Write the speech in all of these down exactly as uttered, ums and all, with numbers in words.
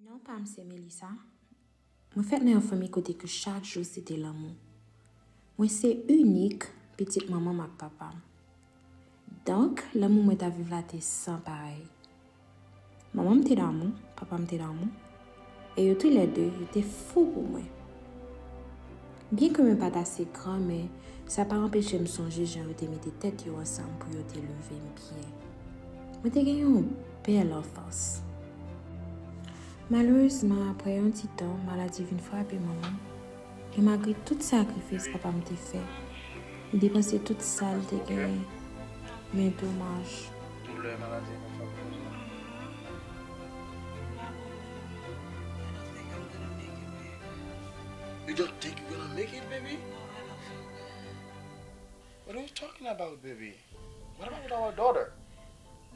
Non pa m se Melissa. Mwen fèt nan yon fanmi kote ke chak jou se te lanmou. Mwen se inik pitit manman m ak papa m. Donk, lanmou mwen t ap viv la te san parèy. Manman m te damou, papa m te damou, e yo toulède, yo te fou pou mwen. Byenke mwen pa t ase gran, men sa pa anpeche m sonje jan yo te mete tèt yo ansanm pou yo te leve m byen. Mwen te gen yon bèl anfans. Malerezman, apre yon ti tan, maladi vin frape manman m. E malgre tout sakrifis papa m te fè, li depanse tout sa l te genyen. Men domaj. Doulè maladi an ap fè m konsa. You don't think you're gonna make it, baby? What are you talking about, baby? What about our daughter?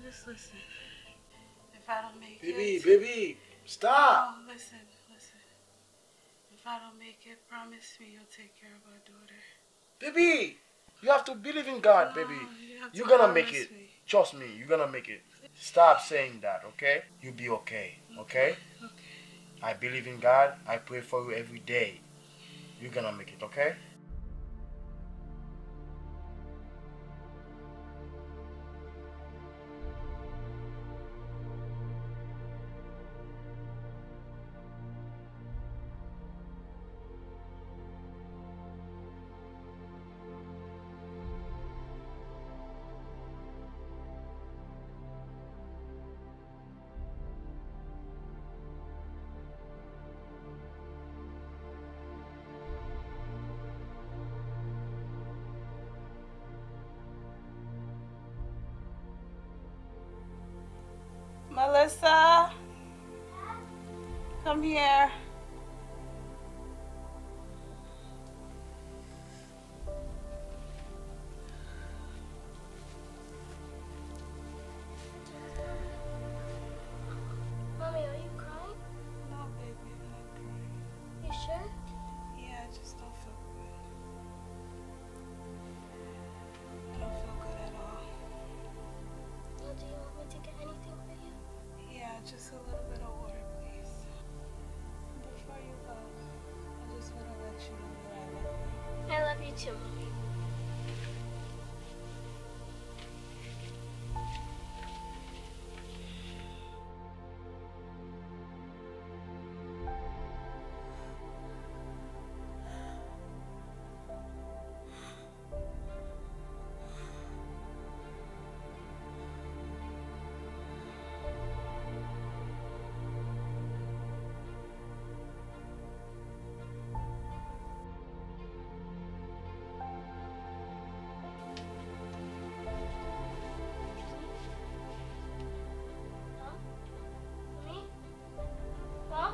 Just listen. If I don't make it, baby, stop. No, listen, listen. If I don't make it, promise me you'll take care of our daughter. Baby, you have to believe in God, baby. You're gonna make it. Trust me, you're gonna make it. Stop saying that, okay? You'll be okay, okay? Okay. I believe in God. I pray for you every day. You're gonna make it, okay? Melissa, come here. Mommy, are you crying? No, baby, I'm not crying. You sure? Yeah, I just don't feel good. I don't feel good at all. Well, do you want me to get anything for you? Yeah, just a little bit of water, please. Before you go, I just want to let you know that I love you. I love you too, Mommy. Mom?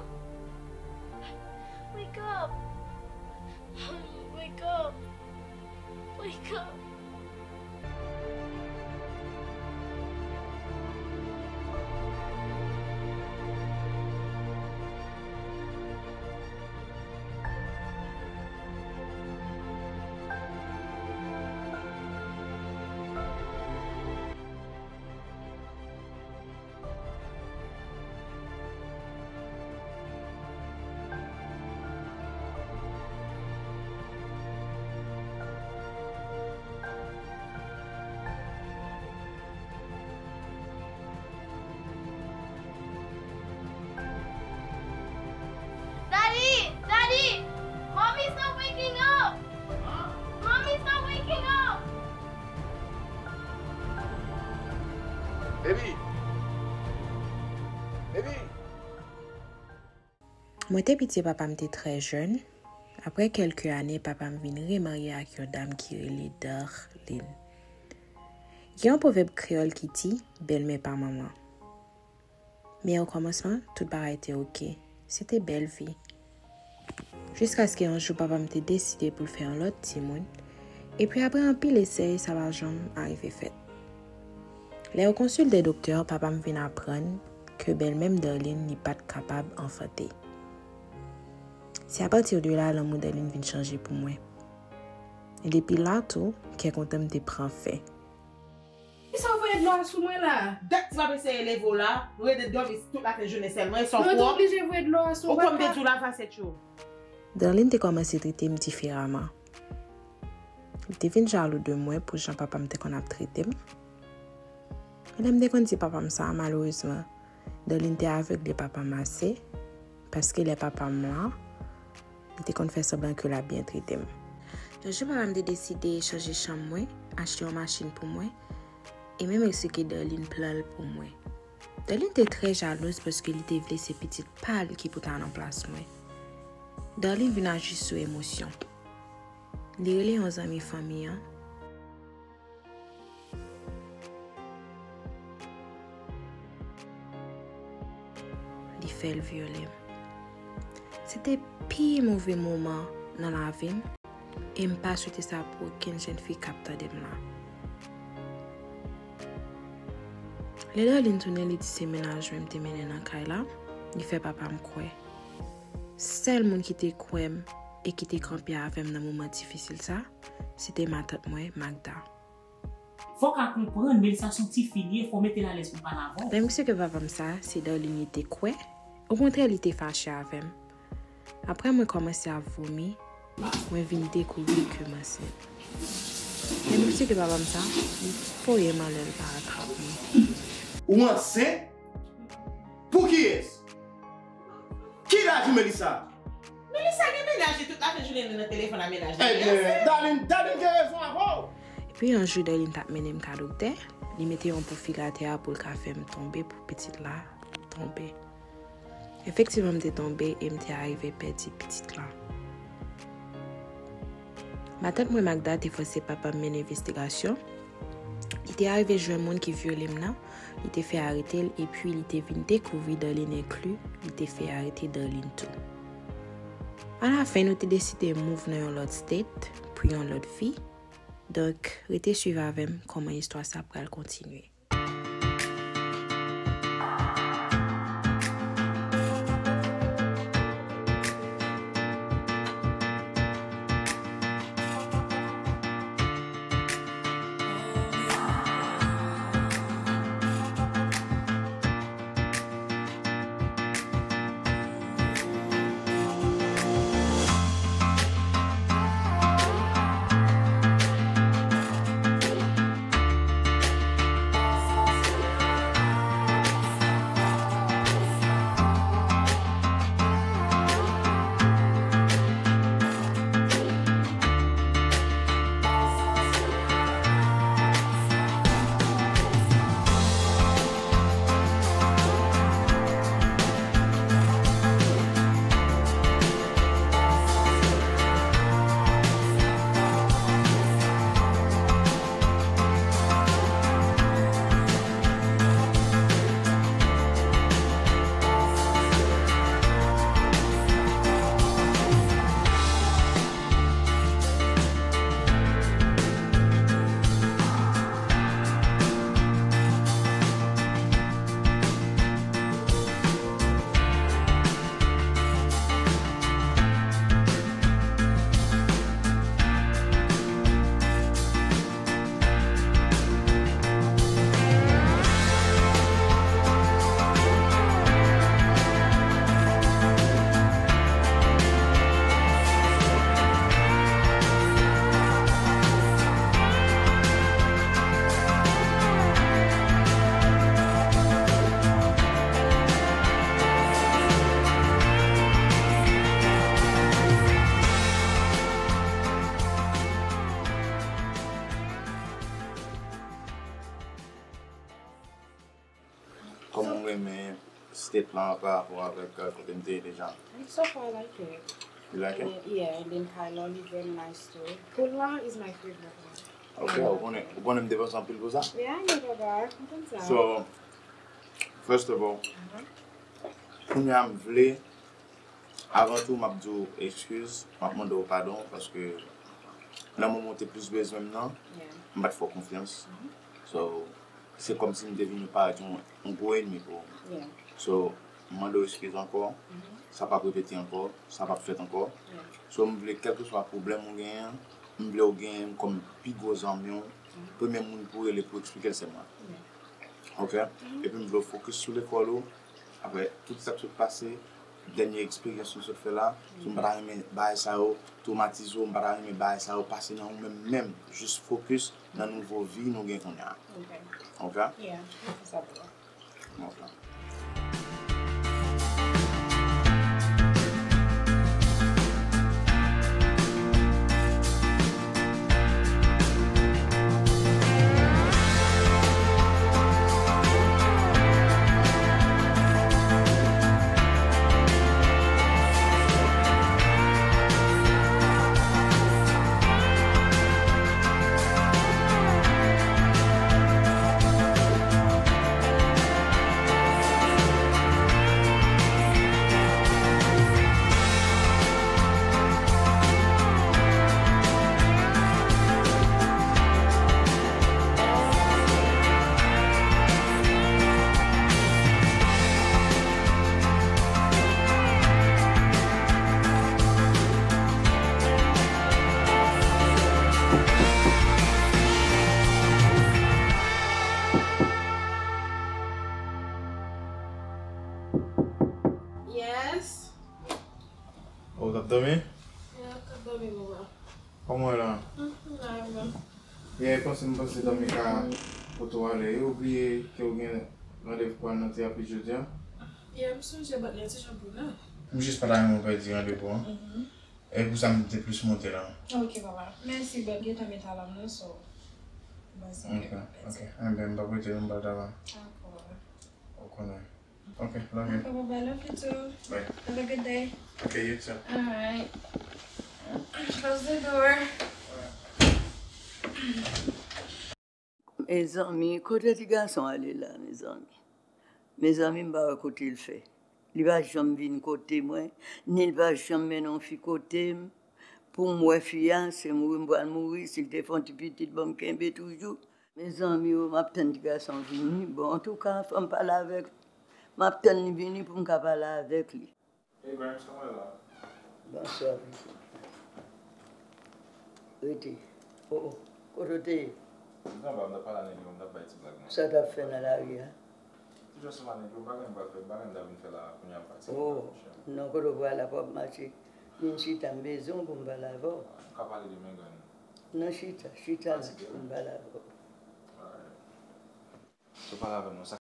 Wake up! Mommy, wake up! Wake up! Daddy! Daddy! Mommy's not waking up! Mommy's not waking up! Baby! Baby! Mwen te piti e papa m te trè jèn. Apre kèlke ane, papa m vin remarye ak yon dam ki rele Darlene. Gen yon pwovèb kreyòl ki di, bèlmè pa manman. Men okòmansman, tout bagay te oke. Se te bèl vi. Jiskaske yon jou papa m te deside pou l fè yon lòt timoun, epi apre anpil esèy, sa pa janm arive fèt. Lè yo konsilte doktè, papa m vin aprann ke bèlmè m Darlene li pa t kapab anfante. Se apati de la lanmou Darlene vin chanje pou mwen. E depi la tou, kè kontan m te pran fen. Kisa w voye dlo a sou mwen la? Dat ti m ap eseye leve w la, rete dòmi tout lafen jounen sèlman, e sa w kwè? Mwen te oblije voye dlo a sou ou kwè m te di w lave asyèt yo? Darline te kòmanse trete m diferaman. Li te vin jalou de mwen pou jan papa m te konn ap trete m. E lè m te konn di papa m sa, malerezman, Darline te avègle papa m ase, paske lè papa m la, li te konn fè sanblan ke l ap byen trete m. Yon jou, papa m te deside chanje chanm mwen, achte yon machin pou mwen, e menm eksplike Darline plan l pou mwen. Darline te trè jalouz paske li te vle se pitit pa l ki pou ta nan plas mwen. Darline vin aji sou emosyon. Li rele yon zanmi fanmi an. Li fè l vyole m. Se te pi move moman nan lavi m, e m pa swete sa pou okenn jèn fi k ap tande m la. Lè Darline tounen, li di se mennaj mwen m te mennen nan kay la, li fè papa m kwè. Sèl moun ki te kwè m e ki te kanpe avè m nan moman difisil sa, se te matant mwen, Magda. Fò w ka konprann, Melissa se yon ti fi l ye, fò w mete l alèz pou l pale avè w. Lè m eksplike papa m sa, se Darline li te kwè. Okontrè, li te fache avè m. Apre mwen kòmanse ap vomi, mwen vin dekouvri ke m ansent. Lè m eksplike papa m sa, li foye m anlè, l pa atrap mwen. Ou ansent? Pou kiyès? Ki laj ou, Melissa? Melissa gen mennaj li, tout lafen jounen li nan telefòn ak mennaj li. Ebyen, Darline, Darline gen rezon avè w. Epi yon jou, Darline t ap mennen m ka doktè, li mete yon pwofil atè a pou l ka fè m tonbe, pou pitit la tonbe. Efektivman, m te tonbe e m te arive pèdi pitit la. Matant mwen, Magda, te fòse papa m mennen envestigasyon. Li te arive jwenn moun ki vyole m nan, li te fè arete l, epi li te vin dekouvri Darline enkli, li te fè arete Darline tou. Alafen, nou te deside move nan yon lòt state pou yon lòt vi. Donk, rete swiv avè m kòman istwa sa pral kontinye. Kòman w renmen state lan pa rapò avèk, euh, kote m te ye deja? So far, I like it. You like it? And, yeah, and then Kyla, li vrèman nice too. Pool lan is my favorite one. Ok, ou konnen, ou konnen m depanse anpil pou sa? Yeah, I know, baba. M konn sa. So, first of all, kounye a m vle, avan tou, m ap di w eskiz, m ap mande w padon, paske nan moman w te plis bezwen m nan, m pa t fè w konfyans. So, se kòmsi m te vin parèt yon, yon gwo ènmi pou ou. So, m mande w eskiz ankò. Sa p ap repete ankò. Sa p ap fèt ankò. So, m vle, kèlkeswa pwoblèm ou genyen an, m vle w genyen m kòm pi gwo zanmi w Premye moun pou rele pou eksplike l se mwen. Ok? Epi m vle w fokis sou lekòl ou. Apre tout sa k sot pase, dènye eksperyans nou sot fè la, so m pa ta renmen bagay sa yo twomatize w, m pa ta renmen bagay sa yo pase nan ou menm menm. Jis fokis nan nouvo vi nou gen kounye a. Ok? Yeah, m fè sa pou ou. Ok. Yes. Oh, w t ap dòmi? Yeah, m t ap dòmi, mama. Kòman w ye la? Mm, m la, mama. Yeah, panse m panse dòmi ka pote w ale. E ou bliye ke w gen randevou pou al nan terapi jodi a? Yeah, m sonje, but li yon ti jan pou nou. M jis pa ta renmen w pèdi randevou an. Mhm. E pou sa m te plis monte la. Ok, mama. Mèsi, but gentan met alam nan, so. Mwen se Ok, ok. Enben, m p ap rete non, m pral travay. Dakò. Ou konnen. Ok, love you. Ok, bye bye, love you too. Bye. Have a good day. Ok, you too. Alright. Close the door. Mezanmi, kote ti gason ale la, mezanmi? Mezanmi, m pa wè kote l fè. Li pa janm vin kote mwen, ni l pa janm mennen yon fi kote m. Pou m wè fi a, se mouri m pral mouri, si l te fè yon ti pitit ban m kenbe toujou. Mezanmi o, m ap tann ti gason vini. Bon, antouka, fò m pale avèk li. M ap tann li vini pou m ka pale avèk li. Hey, Gramps, kòman w ye la? Bonswa, pitit. Rete. O, o, kote w te ye? M t anba, m t ap pale a nèg yo, m t ap bay ti blag mwen. Sa w t ap fè nan lari a? Ti jan sou manen, yo, bagay m pral fè, bagay m ta vin fè la, kounye a m fatige. Oh, non, kote w pral la, w ap mache. Vin chita, m bezwen w pou m pale avè w. Nou ka pale demen, grann. Non, chita, chita la, pou m pale avè w. Alright. So, pale avè m non, sa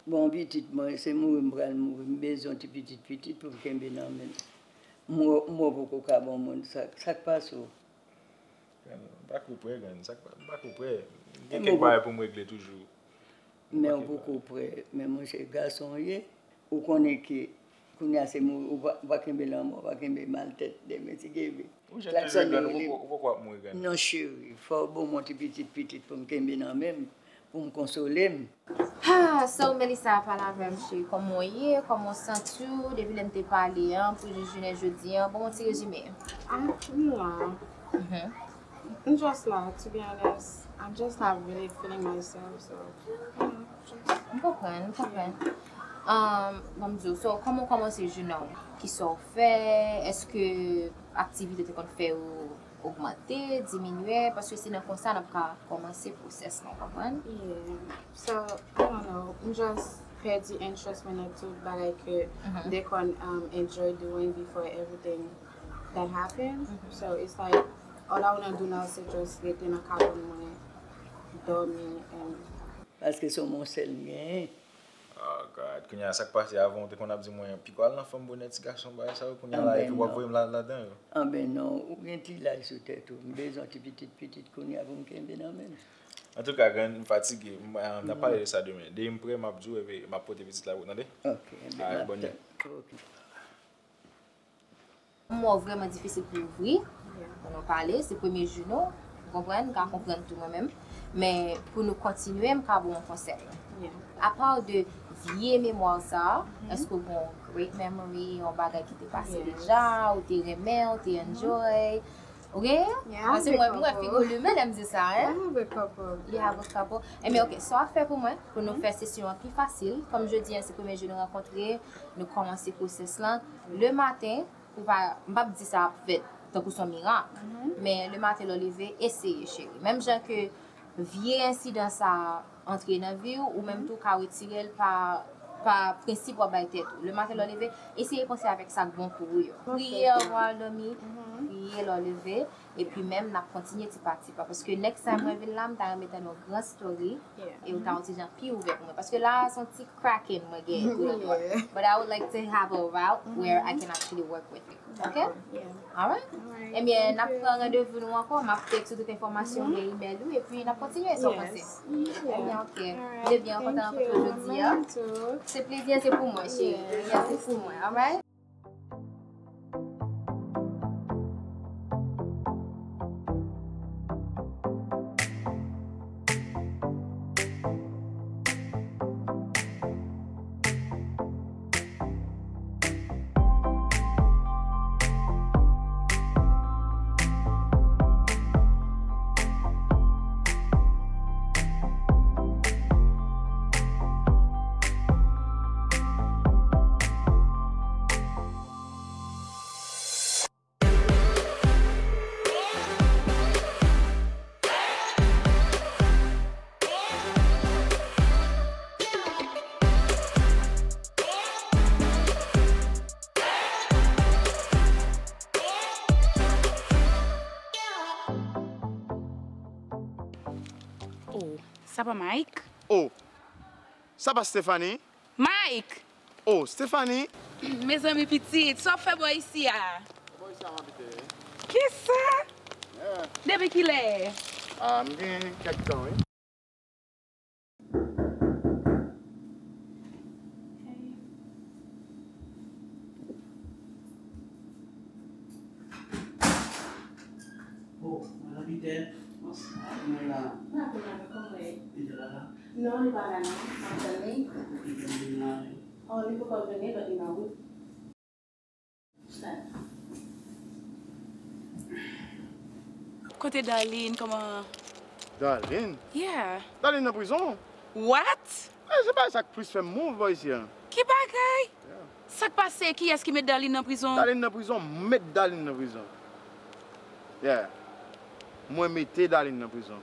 Bon, pitit mwen, se mouri m pral mouri. M bezwen yon ti pitit, pitit pou m kenbe nan men m. M wè, m wè w poko ka bon moun. Sa, sa k pase w? Grann, m pa ko prè, grann. Sa k pa, m pa ko prè. M gen kèk bagay pou m regle toujou. Men w poko prè. Men monchè, gason w ye. Ou konnen ke kounye a se mouri, ou pa, ou pa kenbe lanmò, ou pa kenbe mal tèt, demen ti kenbe. Ou jèn toujou, grann, ou poko, ou poko ap mouri, grann. Non, cheri, fò w ban mwen ti pitit, pitit pou m kenbe nan men m, pou m konsole m. Ah, so Melissa, pale avè m, cheri. Kòman w ye? Kòman w santi w? Depi lè n te pale an, pou jis jounen jodi an, ban m yon ti rezime. Ah, m la. Mhm. M just la, to be honest. I'm just not really feeling myself, so, you know, just M konprann, m konprann. Um, ban m di w, so, kòman w kòmanse jounen w? Kisa w fè? Èske aktivite w te konn fè yo ogmante, diminye? Paske se nan konsa n ap ka kòmanse pwosès lan, w konprann? Yeah. So, I don't know. M just pèdi interest mwen nan tout bagay ke Mhm. m te konn, um, enjoy doing before everything that happened. Mhm. So, it's like, all I wanna do now, se just rete nan kay mwen, dòmi, and Paske se yon sèl m genyen. Oh God, kounye a sa k pase? Avan w te konn ap di mwen, piko al nan fanm bonè, ti gason, bagay sa yo, kounye a la, epi w ap voye m la, ladan yo. Anben non, ou gen ti laj sou tèt ou. M bezwen ti pitit, pitit kounye a pou m kenbe nan men m. Antouka, grann, m fatige. M, eh, n ap pale de sa demen. Depi m prè, m ap di w, epi m ap pote pitit la pou w, tande? Ok, alright, bonne nuit. Ok. Yon mò vrèman difisil pou ouvri, pou nou pale, se premye jou nou, ou konprann, m ka konprann tou mwen menm. Men pou nou kontinye, m ka ba w yon konsèy. Apa de vye memwa sa, èske w gen yon great memory, yon bagay ki te pase deja, ou te renmen, ou te enjoy? Ou gen? Paske mwen, mwen figi w limen lè m di sa, hein? You have a couple. Ebyen, ok, sa w ap fè pou mwen, pou nou fè sesyon an pi fasil. Kòm jodi a, se premye jou nou rankontre, nou kòmanse pwosès lan. Le maten, ou pa, m p ap di sa ap fèt tankou se yon mirak, men le maten lè w leve, eseye, cheri. Menm jan ke vye ensidan sa a antre nan vi w, ou menm tou ka retire l pa, pa prensip w ap bay tèt ou. Le maten lè w leve, eseye panse avèk sa k bon pou ou yo. Priye anvan w al dòmi, priye lè w leve, epi menm n ap kontinye ti pa ti pa. Paske next time mwen vin la, m ta renmen tande yon gran story, e ou ta yon ti jan pi ouvè pou mwen. Paske la a, se yon ti cracking mwen gen tou nan kò. But I would like to have a route where I can actually work with you. Ok? Alright? Ebyen, n ap pran randevou nou ankò. M ap text ou tout enfòmasyon via email ou, epi n ap kontinye sa w panse. Ebyen, ok. Ebyen, kontan rankontre w jodi a. Se plezi a, se pou mwen, cheri. Plezi a, se pou mwen. Alright? Oh, sa pa Mike? Oh, sa pa Stephanie? Mike! Oh, Stephanie! Mezanmi pitit, sa w ap fè bò isi a? Bò isi a m abite. Kisa? Yeah. Depi kilè? Ah, m gen kèk tan, wi. Oh, madan Pitè. Bonswa, kòman w la? N ap la, kòman w ye? Pitè la la? Non, li pa la non. M ap tann li. Li pa vin la, wi. Oh, li poko vini, but li nan wout. Kote Darline, kòman? Darline? Yeah. Darline nan prizon. What? Eh, se bagay sa k plis fè m move bò isi a. Ki bagay? Yeah. Sa k pase? Kiyès ki met Darline nan prizon? Darline nan prizon, m met Darline nan prizon. Yeah. Mwen mete Darline nan prizon.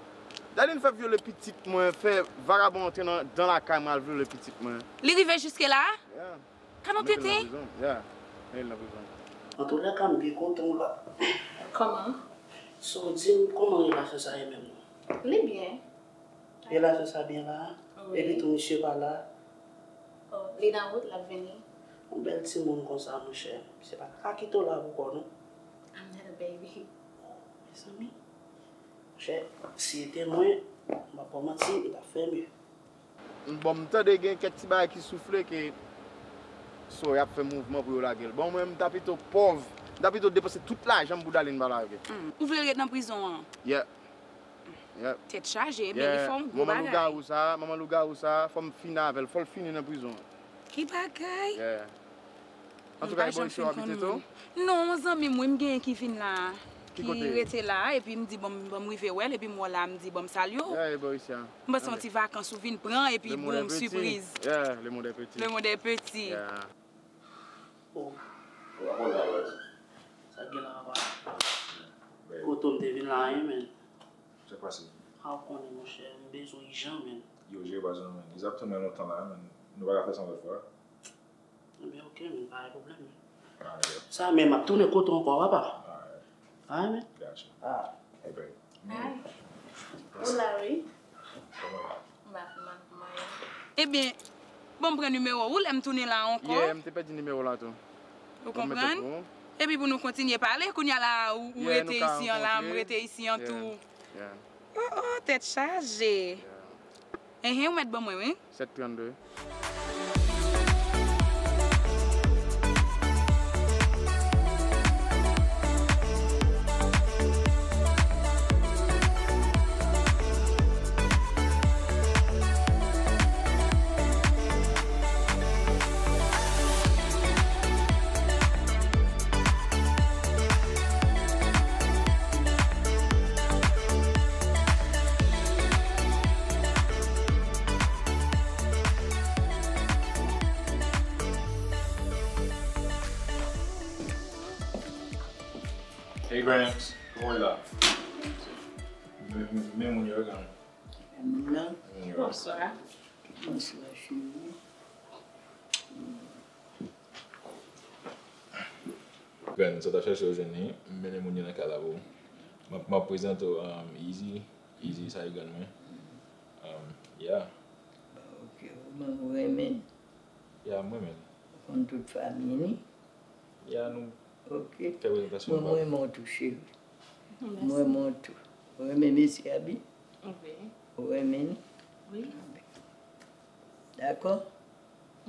Darline fè vyole pitit mwen, fè vagabon antre nan, dan lakay mwen al vyole pitit mwen. Li rive jiske la? Yeah. Ka nan tete? Mete l nan prizon. Yeah. Mete l nan prizon. Antoulèka, m byen kontan w la. Kòman? So, di m, kòman relasyon sa ye menm non? Li byen. Relasyon sa byen la? Wi. Epi tou misye pa la? Oh, li nan wout, l ap vini. Yon bèl timoun konsa, monchè. Misye pa ka kite w la pou kò w non. I'm not a baby. Oh, mezanmi. Monchè, si se te mwen, m p ap ba w manti, li t ap fè mye. Bon, m tande gen kèk ti bagay ki soufle ke so y ap fè mouvman pou yo lage l. Bon, mwen, m ta pito pòv. M ta pito depanse tout lajan m pou Darline pa lage. Hmm. Ou vle l ret nan prizon an? Yeah. Yeah. Tèt chaje, men li fè yon gwo bagay. Manman lougawou sa, manman lougawou sa, fò m fini avè l, fò l fini nan prizon an. Ki bagay? Yeah. Antouka, e bò isi w abite tou? Non, zanmi m, wi, m genyen ki vin la, ki rete la, epi m di, bon, bon, m rive wè l, epi m wè w la, m di, bon, m salye w. Yeah, e bò isi a. M panse yon ti vakans ou vin pran, epi boum, sipriz. Yeah, le monde est petit. Le monde est petit. Yeah. Oh. Sa k gen la, papa? Kote w m te vin la, wi, men. Sa k pase? A, w konnen, monchè, m bezwen w ijan, men. Yo, jere pa zòn, men. Egzakteman lontan la, men. Nou pa ka fè sa yon lòt fwa. Ebyen, ok, men pa gen pwoblèm. Alright. Sa, men m ap tounen kote w ankò, papa. Alright. Alright, men. Gotcha. Ah. Hey, babe. Hi. Ou la, wi. Kòman w ye? M pa fè mal pou mwen. Ebyen, bon, m pran nimewo w lè m tounen la ankò. Yeah, m te pèdi nimewo w la tou. Ou konprann? Epi pou nou kontinye pale, kounye a la, ou, ou rete isi an la, m rete isi an tou. Yeah. Oh, oh, tèt chaje. Enhen, ou mèt ban mwen, wi. Sèt trannde. Hey Gramps, kòman w ye la? Men, men, men moun yo, Gramps. Moun nan? Moun yo. Bonswa. Bonswa, cheri. Grann, sa w t ap chache, w jwenn li. M mennen moun yo nan kay la pou ou. M ap, m ap prezante w, um, Easy. Easy, sa e grann mwen. Um, yeah. Ok, ou menm ou renmen l? Yeah, m renmen l. Ou konn tout fanmi li? Yeah, nou fè prezantasyon. Ok. Mwen, m renmen w tou, cheri. Mèsi. M renmen w tou. Ou renmen mesye a byen? Wi. Ou renmen li? Wi. Dakò?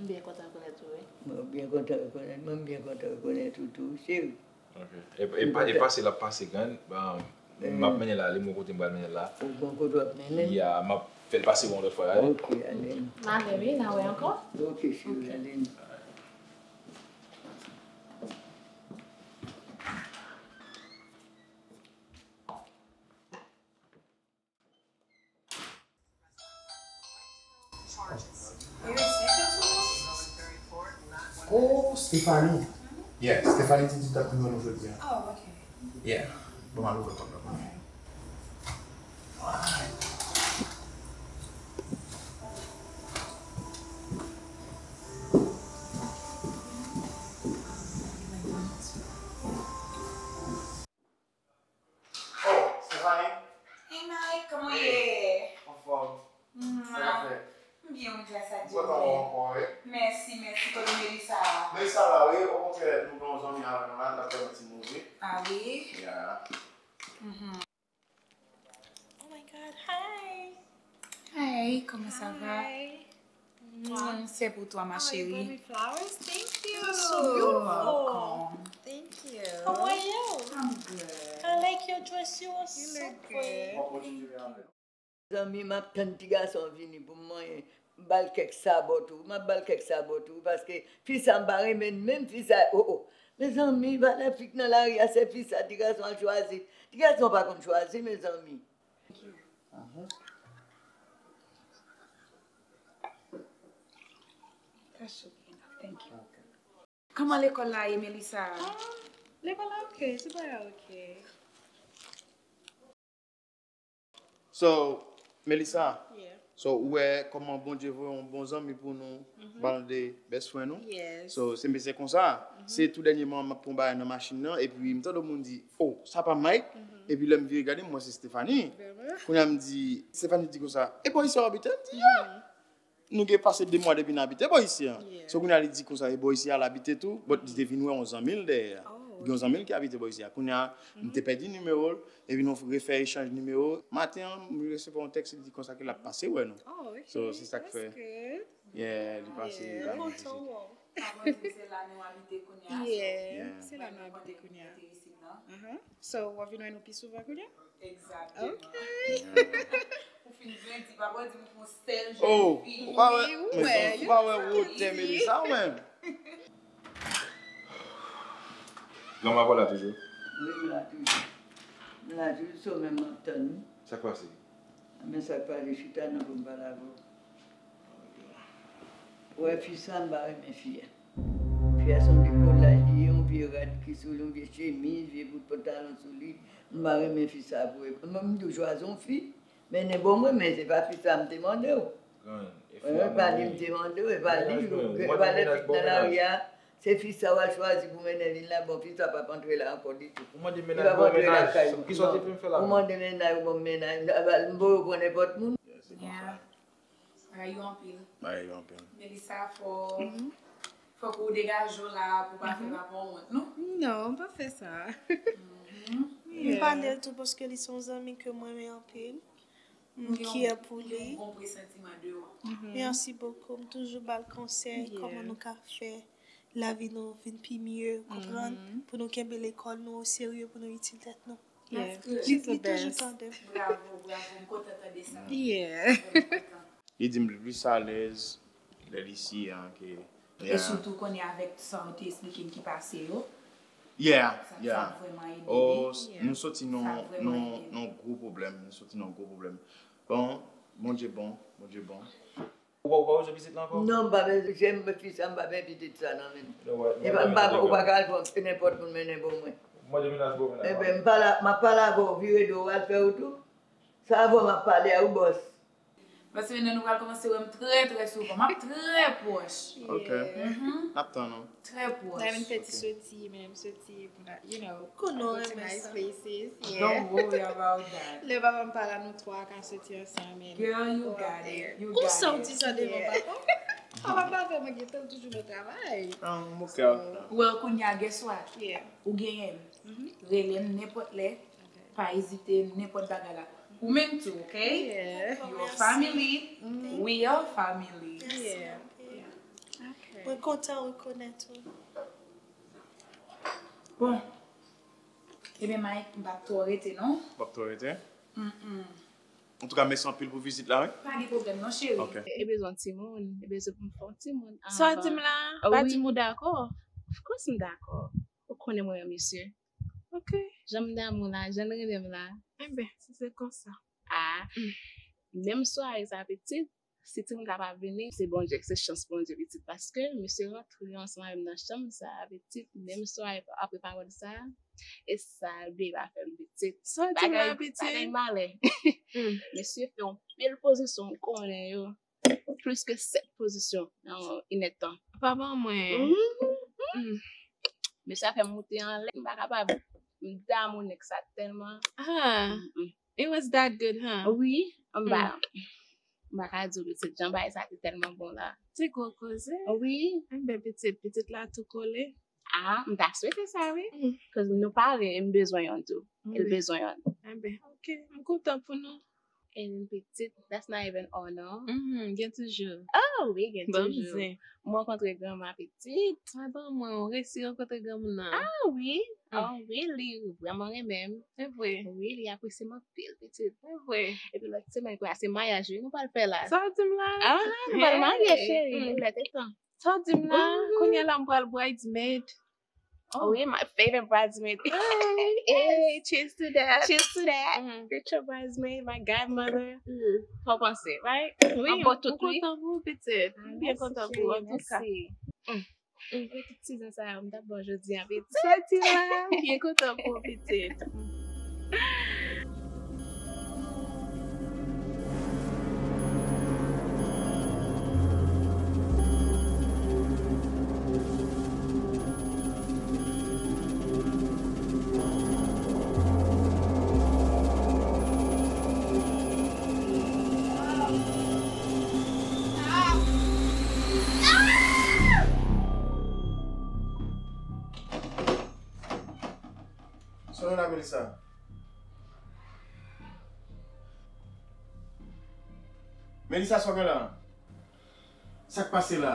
M byen kontan rekonèt ou, wi. Mwen byen kontan rekonèt, mwen byen kontan rekonèt ou tou, cheri. Ok. E, e, pa- e pase l ap pase, grann. Bon, m ap mennen l ale, m wè kote m pral mennen l la. Ou bon kote w ap mennen l? Ya, m ap fè l pase yon lòt fwa, ale. Ok, ale. M ale, wi, n a wè ankò. Ok, cheri, ale. Oh, Stephanie. Yeah, Stephanie te di l t ap vin wè nou jodi a. Oh, ok. Yeah. Bon, m al ouvri pòt la pou nou. Oh, Stephanie. Hey Mike, kòman w ye? Anfòm. Sa k ap fèt? M byen, wi, gras a Dye. M kontan wè w ankò, wi. Mèsi, mèsi. Kote Melissa a? Melissa la, wi. Okontrè, nou gen yon zanmi avè nou la, n ap fè yon ti move. Ah wi? Yeah. Mhm. Oh my God, hi. Hi, comment ça va? Hi. Mm, c'est pour toi, ma chérie. Oh, you brought me flowers? Thank you. You're so beautiful. You're welcome. Thank you. How are you? I'm good. I like your dress. You are so pretty. You look good. Thank you. Zanmi, m ap tann ti gason an vini pou m manyen. M ba l kèk sabò tou. M ap ba l kèk sabò tou. Paske fi sa m pa renmen l menm, fi sa, oh, oh. Mezanmi, valè fi k nan lari a, se fi sa ti gason an chwazi. Ti gason pa konn chwazi, mezanmi. Thank you. That's okay enough. Thank you. Okay. Kòman lekòl la ye, Melissa? Ah, lekòl la ok, tout bagay ok. So, Melissa, yeah, so, ou wè kòman Bondye voye yon bon zanmi pou nou, mhm, pale de best friend nou? Yes. So, se, se konsa, mhm, se tou dènyèman m ap pran bagay nan machin nan, epi m tande moun di, "Oh, sa pa Mike?" Mhm. Epi lè m vire gade, m wè se Stephanie. Vrèman? Kounye a m di, Stephanie di konsa, "E bò isi a w abite?" M di, "Yeah." Mhm. Nou gen pase de mwa depi n abite bò isi a. Yeah. So, kounye a li di konsa, e bò isi a l abite tou, but li te vin wè yon zanmi l dèyè a. Oh, ok. Gen yon zanmi l ki abite bò isi a. Kounye a, m te pèdi nimewo l, epi nou refè echanj nimewo. Maten an, m resevwa yon tèks, li di konsa ke l ap pase wè nou. Oh, ok. So, se sa k fè. That's good. Yeah, li pase, yeah, li vizite. Kontan wè w. Sa vle di se la nou abite kounye a, so. Yeah, yeah, se la nou abite kounye a. Mwen mete isit la. Uh-huh. So, w ap vin wè nou pi souvan kounye a? Egzakteman. Ok. Yeah. Ou fin grandi, papa w di m fè yon sèl jèn fi. Oh, ou pa wè, wi, ou wè, ou pa wè wotè Melissa ou menm. Granma pa la toujou? Wi, m la toujou. M la toujou, so menm m ap tann ou. Sa k pase? Men sa k pase, chita non pou m pale avè w. Ou wè fi sa, m pa renmen fi a. Fi a se yon vye kolay li ye, yon vye rad ki sou li, yon vye chemiz, vye bout pantalon sou li. M pa renmen fi sa pou e. Mwen, m toujou chwazi yon fi. Men nenpòt mwen, men se pa fi sa m te mande w. Grann, e fi a pa li m te mande w, e pa li. E pa lè fi nan lari a, se fi sa w al chwazi pou mennen vin la, bon, fi sa p ap antre la ankò ditou. Ou mande mennaj, bon mennaj, kisa w te vin fè la? Ou mande mennaj, bon mennaj, m voye w pran nenpòt moun. Yeah. Bagay yo anpil. Bagay yo anpil. Melissa, fò, fòk ou degaje w la pou pa fè papa w wont, non? Non, m pa fè sa. M pale l tou paske li se yon zanmi ke mwen renmen anpil. M fiè pou li. Yon bon presantiman de ou. Merci beaucoup. M toujou ba l konsèy, kòman nou ka fè lavi nou vin pi mye, konprann, pou nou kenbe lekòl nou o serye, pou nou itil tèt nou. Li toujou tande m. Bravo, bravo, m kontan tande sa. Li di m li plis alèz lè li siye an ke. E sitou konnen avèk sa w te esplike m ki pase yo. Yeah, yeah. Sa vrèman ede. Oh, nou soti nan yon gwo pwoblèm, nou soti nan yon gwo pwoblèm. Bon, Bondye bon, Bondye bon. Ou pa, ou pa bezwen pitit la ankò? Non, m pa bezwen, jem fi sa, m pa bezwen pitit sa nan men m. E pa, m pa, ou pa ka al pran nenpòt moun mennen ban mwen. Mwen de menaj bon menaj. Enben, m pale, m ap pale avè w, vire do w al fè wout ou. Sa avè w m ap pale a ou, bòs. Paske nan nou pral kòmanse wè m trè, trè souvan. M ap trè pwòch. Ok. N ap tann ou. Trè pwòch. N a vin fè ti soti, men m soti pou n a, you know, go to nice places. Yeah. Don't worry about that. Lè papa m pa la, nou twa ka soti ansanm. Girl, you got it. You got it. Konsa w di sa devan papa? Papa m pa vrèman gen tan, l toujou nan travay. Ah, m ok. Well, kounye a, guess what? Yeah. Ou genyen m. Rele m nenpòt lè. Pa ezite nenpòt bagay la. Ou menm tou, ok? Your family, we are family. Mwen kontan rekonèt ou. Bon. Ebyen, Mike, m p ap twò rete, non? M p ap twò rete? Antouka, mèsi anpil pou vizit la, wi. Pa gen pwoblèm, non, cheri. Ok. E bezwen timoun, e bezwen pou m fè yon timoun. Sa w di m la, pa di m ou dakò. Of course m dakò. Ou konnen mwen renmen misye. Ok. Jan m damou la, jan l renmen m la. Enben, si se konsa. Ah, menm sware sa pitit, si timoun la pa vini, se Bondye, se chans Bondye pitit. Paske misye rantre ansanm avè m nan chanm sa pitit, menm sware apre pawòl sa, e sa l vle pa fè m pitit. Sa w di m la, pitit? Bagay malè. Misye fè yon pil pozisyon, ou konnen yo. Plis ke sèt pozisyon nan yon inèdtan. Papa mwen. Mesye a fè m moute anlè, m pa kapab. M damou nèg sa tèlman. Ah, it was that good, huh? Wi, m pa, m pa ka di w pitit, jan bagay sa te tèlman bon la. Se gwo koze. Wi. Enben, pitit, pitit la tou kole. Ah, m ta swete sa, wi. Cause nou pare, e m bezwen yonn tou. E l bezwen yonn. Enben, ok, m kontan pou nou. And pitit, that's not even all, non? Gen toujou. Oh, wi, gen toujou. M rankontre granma pitit. Ah, ban mwen, ou resi rankontre granmoun nan? Ah, wi. Oh, wi, li vrèman renmen m. Se vre? Wi, li apresye m anpil, pitit. Se vre? Epi lòt semèn, kwa, se maryaj, wi, nou pral fè la. Sa w di m la? Ah, nou pral marye, cheri. Lè te tan. Sa w di m la? Kounye a la, m pral bridesmaid. Oh, wi, my favorite bridesmaid. Hey, cheers to that. Cheers to that. Future bridesmaid, my godmother. Fò panse, right? Wi, m kontan pou ou, pitit. M byen kontan pou ou, antouka. Mèsi. Pou tout ti zen sa yo, m t ap ba w jodi a, pitit. Soti la, m byen kontan pou ou, pitit. Sa w gen la, Melissa? Melissa, sa w gen la? Sa k pase la?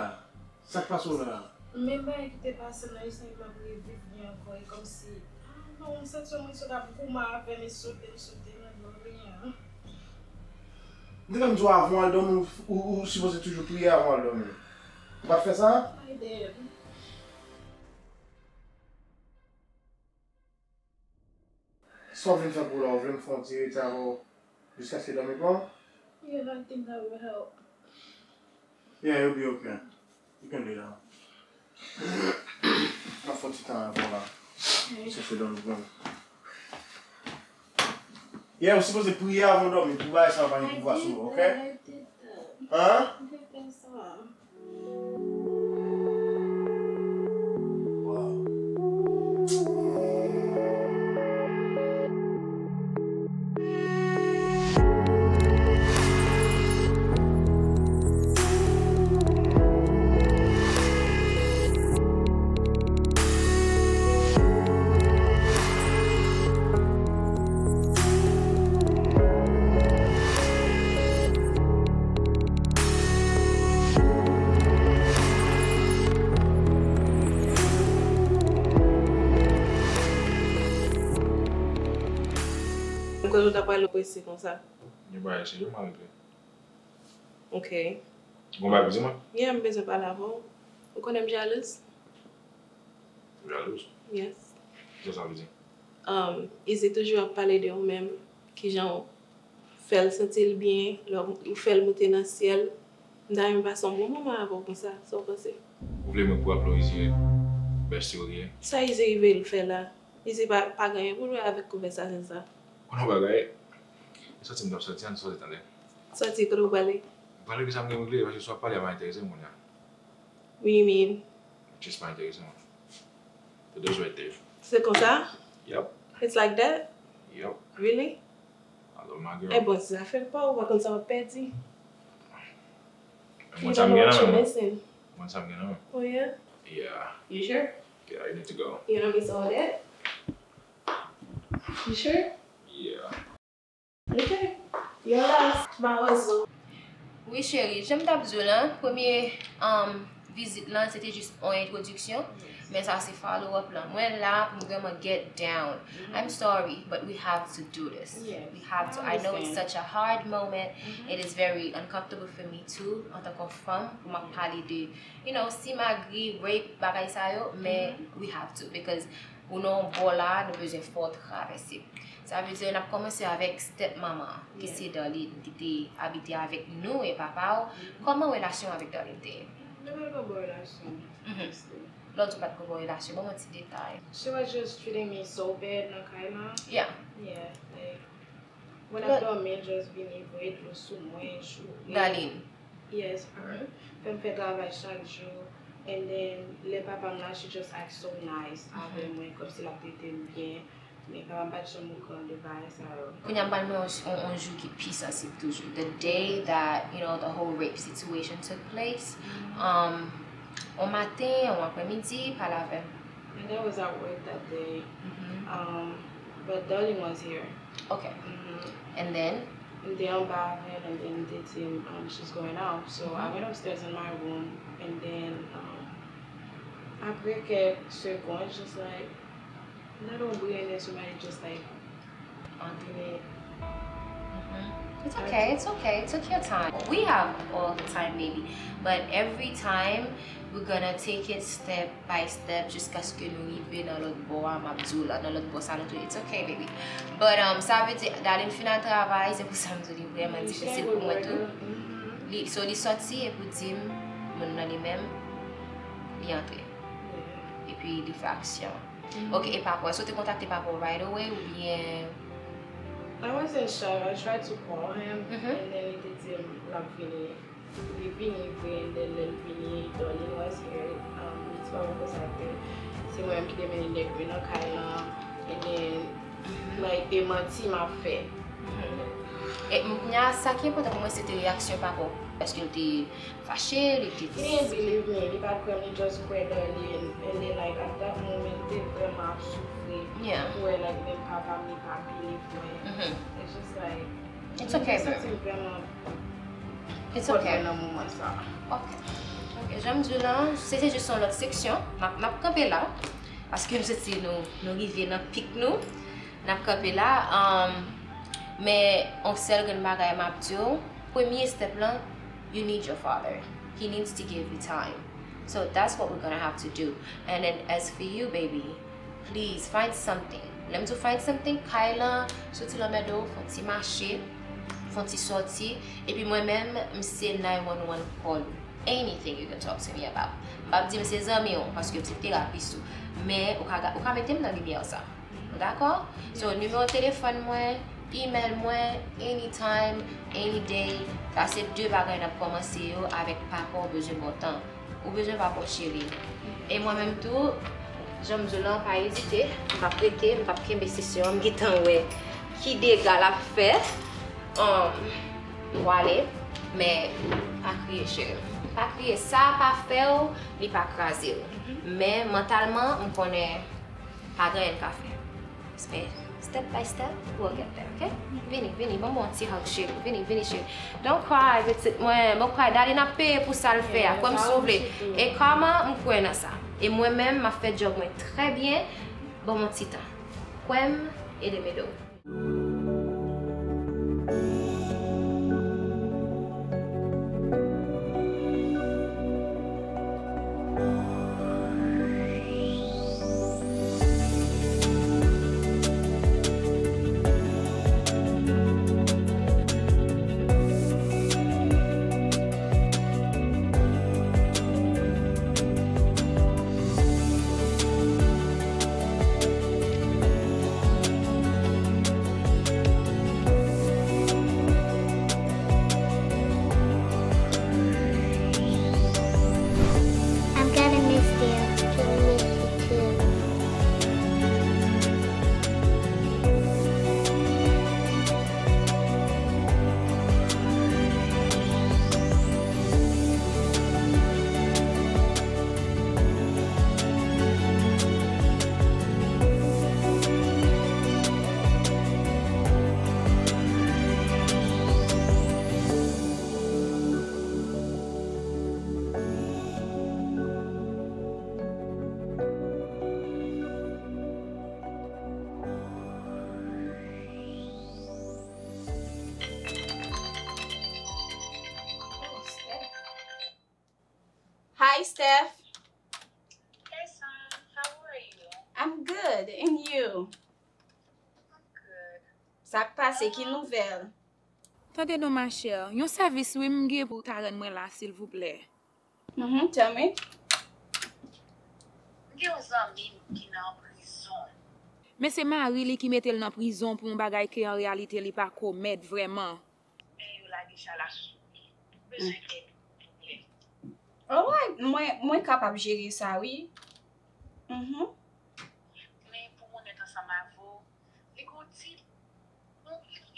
Sa k pase w la? Menm bagay ki te pase nan istwa m ap reviv li ankò. E kòmsi, ah non, m santi yon moun sot ap goumen avè m, e sote m, sote m nan dlo li an. M te konn di w avan w al dòmi, ou, ou, ou sipoze toujou priye avan w al dòmi. Ou pa t fè sa? I did. Sa w vin fè pou la, ou vle m fè yon ti rete avè w jiskaske dòmi pran w? Yeah, I think that will help. Yeah, you'll be okay. You can lay down. M ap fè yon ti tan avè w la. Jiskaske dòmi pran w. Yeah, ou sipoze priye avan w dòmi pou bagay sa yo pa gen pouvwa sou ou, ok? Hein? Kote w ta pral prese konsa? Gen bagay serye m al regle. Ok. Gon bagay pou di mwen? Yeah, m bezwen pale avè w. Ou konnen m jalouz? Ou jalouz? Yes. Kisa sa vle di? Um, Izi toujou ap pale de ou menm, kijan w fè l santi l byen, lè w fè l moute nan syèl. M ta renmen pase yon bon moman avè w konsa, sa w panse? Ou vle mwen pou ap lou Izi, bèsti ou ye? Sa Izi rive l fè la? Izi pa, pa gen anyen pou l wè avèk konvèsasyon sa. Konnen yon bagay, e sòti m t ap sòti an, sòti tande. Sòti, kote w prale? M prale ki sa m gen regle, paske sa w ap pale a pa enterese m kounye a. What you mean? Just pa enterese mwen. It is right there. Se konsa? Yep. It's like that? Yep. Really? I love my girl. E bon, se zafè pa w, ou pa konn sa w ap pèdi. Mwen sa m gen nan men mwen. Mwen sa m gen nan men. Oh yeah? Yeah. You sure? Yeah, you need to go. You don't miss all that? You sure? Yeah. Ok. Yon last, mawozo. Wi cheri, jan m t ap di w lan, premye um, vizit lan se te jis yon entwodiksyon, men sa se follow up lan. Mwen la pou m vrèman get down. I'm sorry, but we have to do this. We have to. I know it's such a hard moment. It is very uncomfortable for me too, antanke yon fanm, pou m ap pale de, you know, simagri, rape, bagay sa yo, men we have to, because ou nan yon bò la, nou bezwen fè w travèse. Sa vle di n ap kòmanse avèk step mama, ki se Darline, ki te abite avèk nou e papa w. Kòman relasyon w avèk Darline te ye? Nou pa t gen bon relasyon, honestly. Lè w di w pa t gen bon relasyon, ban m yon ti detay. She was just treating me so bad nan kay lan. Yeah. Yeah, like, mwen ap dòmi, l just vini voye dlo sou mwen, choure. Darline. Yes, her. Fè m fè travay chak jou. And then, lè papa m la, she just act so nice avè mwen, kòmsi l ap trete m byen. Men papa m pa t janm okran de bagay sa yo. Kounye a m pral mennen w yon jou ki pi sansib toujou. The day that, you know, the whole rape situation took place, um, yon maten, yon aprèmidi, pale avè m. And I was at work that day. Um, but Darline was here. Okay. And then? M te anba avè l, and then li te di m, um, she's going out. So I went upstairs in my room, and then, um, apre kèk segonn, just like, nan yon bri, and then somebody just like, antre. It's okay, it's okay. Take your time. We have all the time, baby. But every time, we're gonna take it step by step jiskaske nou rive nan lòt bò a, m ap di w la, nan lòt bò sa nou tou. It's okay, baby. But, um, sa vle di, Darline fin al travay, se pou sa m di w li vrèman difisil pou mwen tou. Li, so li sòti epi w di m, moun nan li menm, li antre. Epi li fè aksyon. Ok, e papa w, èske w te kontakte papa w right away oubyen? I wasn't sure. I tried to call him, and then li te di m l ap vini. Li vini vre, and then lè l vini, Darline was here. Um, li di papa m konsa ke se mwen menm ki te mennen nèg yo nan kay lan, and then, like, e manti m ap fè. E m, nya, sa ki enpòtan pou mwen, se te reyaksyon papa w. Èske l te fache, li te. He didn't believe me, li pa t kwè m, li just kwè Darline, and then, like, at that moment, li te vrèman ap soufri pou wè, like, menm papa m, li pa believe mwen. It's just like, It's okay, bro. It's okay. Ok. Ok, jan m di w lan, se te jis yon lòt seksyon. N ap, n ap kanpe la, paske m santi nou, nou rive nan pik nou. N ap kanpe la. Um, men, yon sèl grenn bagay m ap di w, premye step lan, you need your father. He needs to give you time. So that's what we're gonna have to do. And then as for you, baby, please find something. Lè m di w find something, kay lan, soti lanmède w, fè yon ti mache, fè yon ti sòti. Epi mwen menm, m se nine one one call. Anything you can talk to me about. M p ap di m se zanmi w, paske m se terapis ou. Men, ou ka, ou ka mete m nan limyè sa. Nou dakò? So, nimewo telefòn mwen, email mwen, anytime, any day. Sa se de bagay n ap kòmanse yo avèk papa w bezwen bon tan. Ou bezwen pa pòche li. E mwen menm tou, jan m di w lan, pa ezite, m p ap rete, m p ap kenbe sesyon an, m gentan wè ki dega l ap fè. Um, m pwale, men pa kriye cheri. Pa kriye, sa pa fè w, li pa kraze w. Men mantalman, m konnen pa gen anyen l ka fè. Men step by step, we'll get there, ok? Vini, vini, ban mwen yon ti hug, cheri. Vini, vini, cheri. Don't cry, pitit mwen. Bon, cry, Darline ap peye pou sa l fè a. Kwè m si w vle. E kòman m kwè nan sa. E mwen menm, m ap fè djòb mwen trè byen. Ban mwen yon ti tan. Kwè m, ede m ede w. Hey, Steph. Hey, Sam. How are you? I'm good. And you? I'm good. Sa k pase? Ki nouvèl? Tande non, ma chère. Yon sèvis, wi, m gen pou ta rann mwen la, silvouplè. Mm-hmm, tell me. M gen yon zanmi m ki nan prizon. Men se mari li ki mete l nan prizon pou yon bagay ke an reyalite li pa komèt vrèman. Men yo lage chala sou li. M bezwen èd ou, silvouplè. Alright, mwen, mwen kapab jere sa, wi. Mhm. Men pou m onèt ansanm avè w, li gon ti,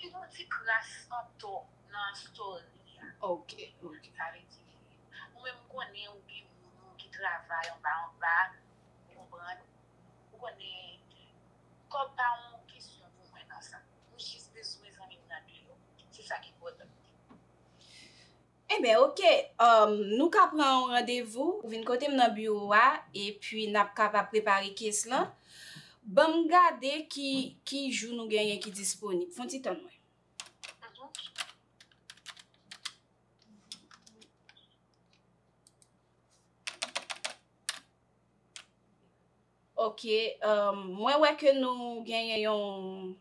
li gon ti kras antò nan story a. Ok, ok. Sa vle di, ou menm konnen ou gen moun ou ki travay anba anba, ou konprann? Ou konnen, kòb pa yon kesyon pou mwen nan sa. M jis bezwen zanmi m nan deyò. Se sa ki enpòtan. Enben, ok. Um, nou ka pran yon randevou, ou vin kote m nan biwo a, epi n ap kapab prepare case lan. Ban m gade ki, ki jou nou genyen ki disponib. Fè yon ti tann mwen. Ok, um, mwen wè ke nou genyen yon,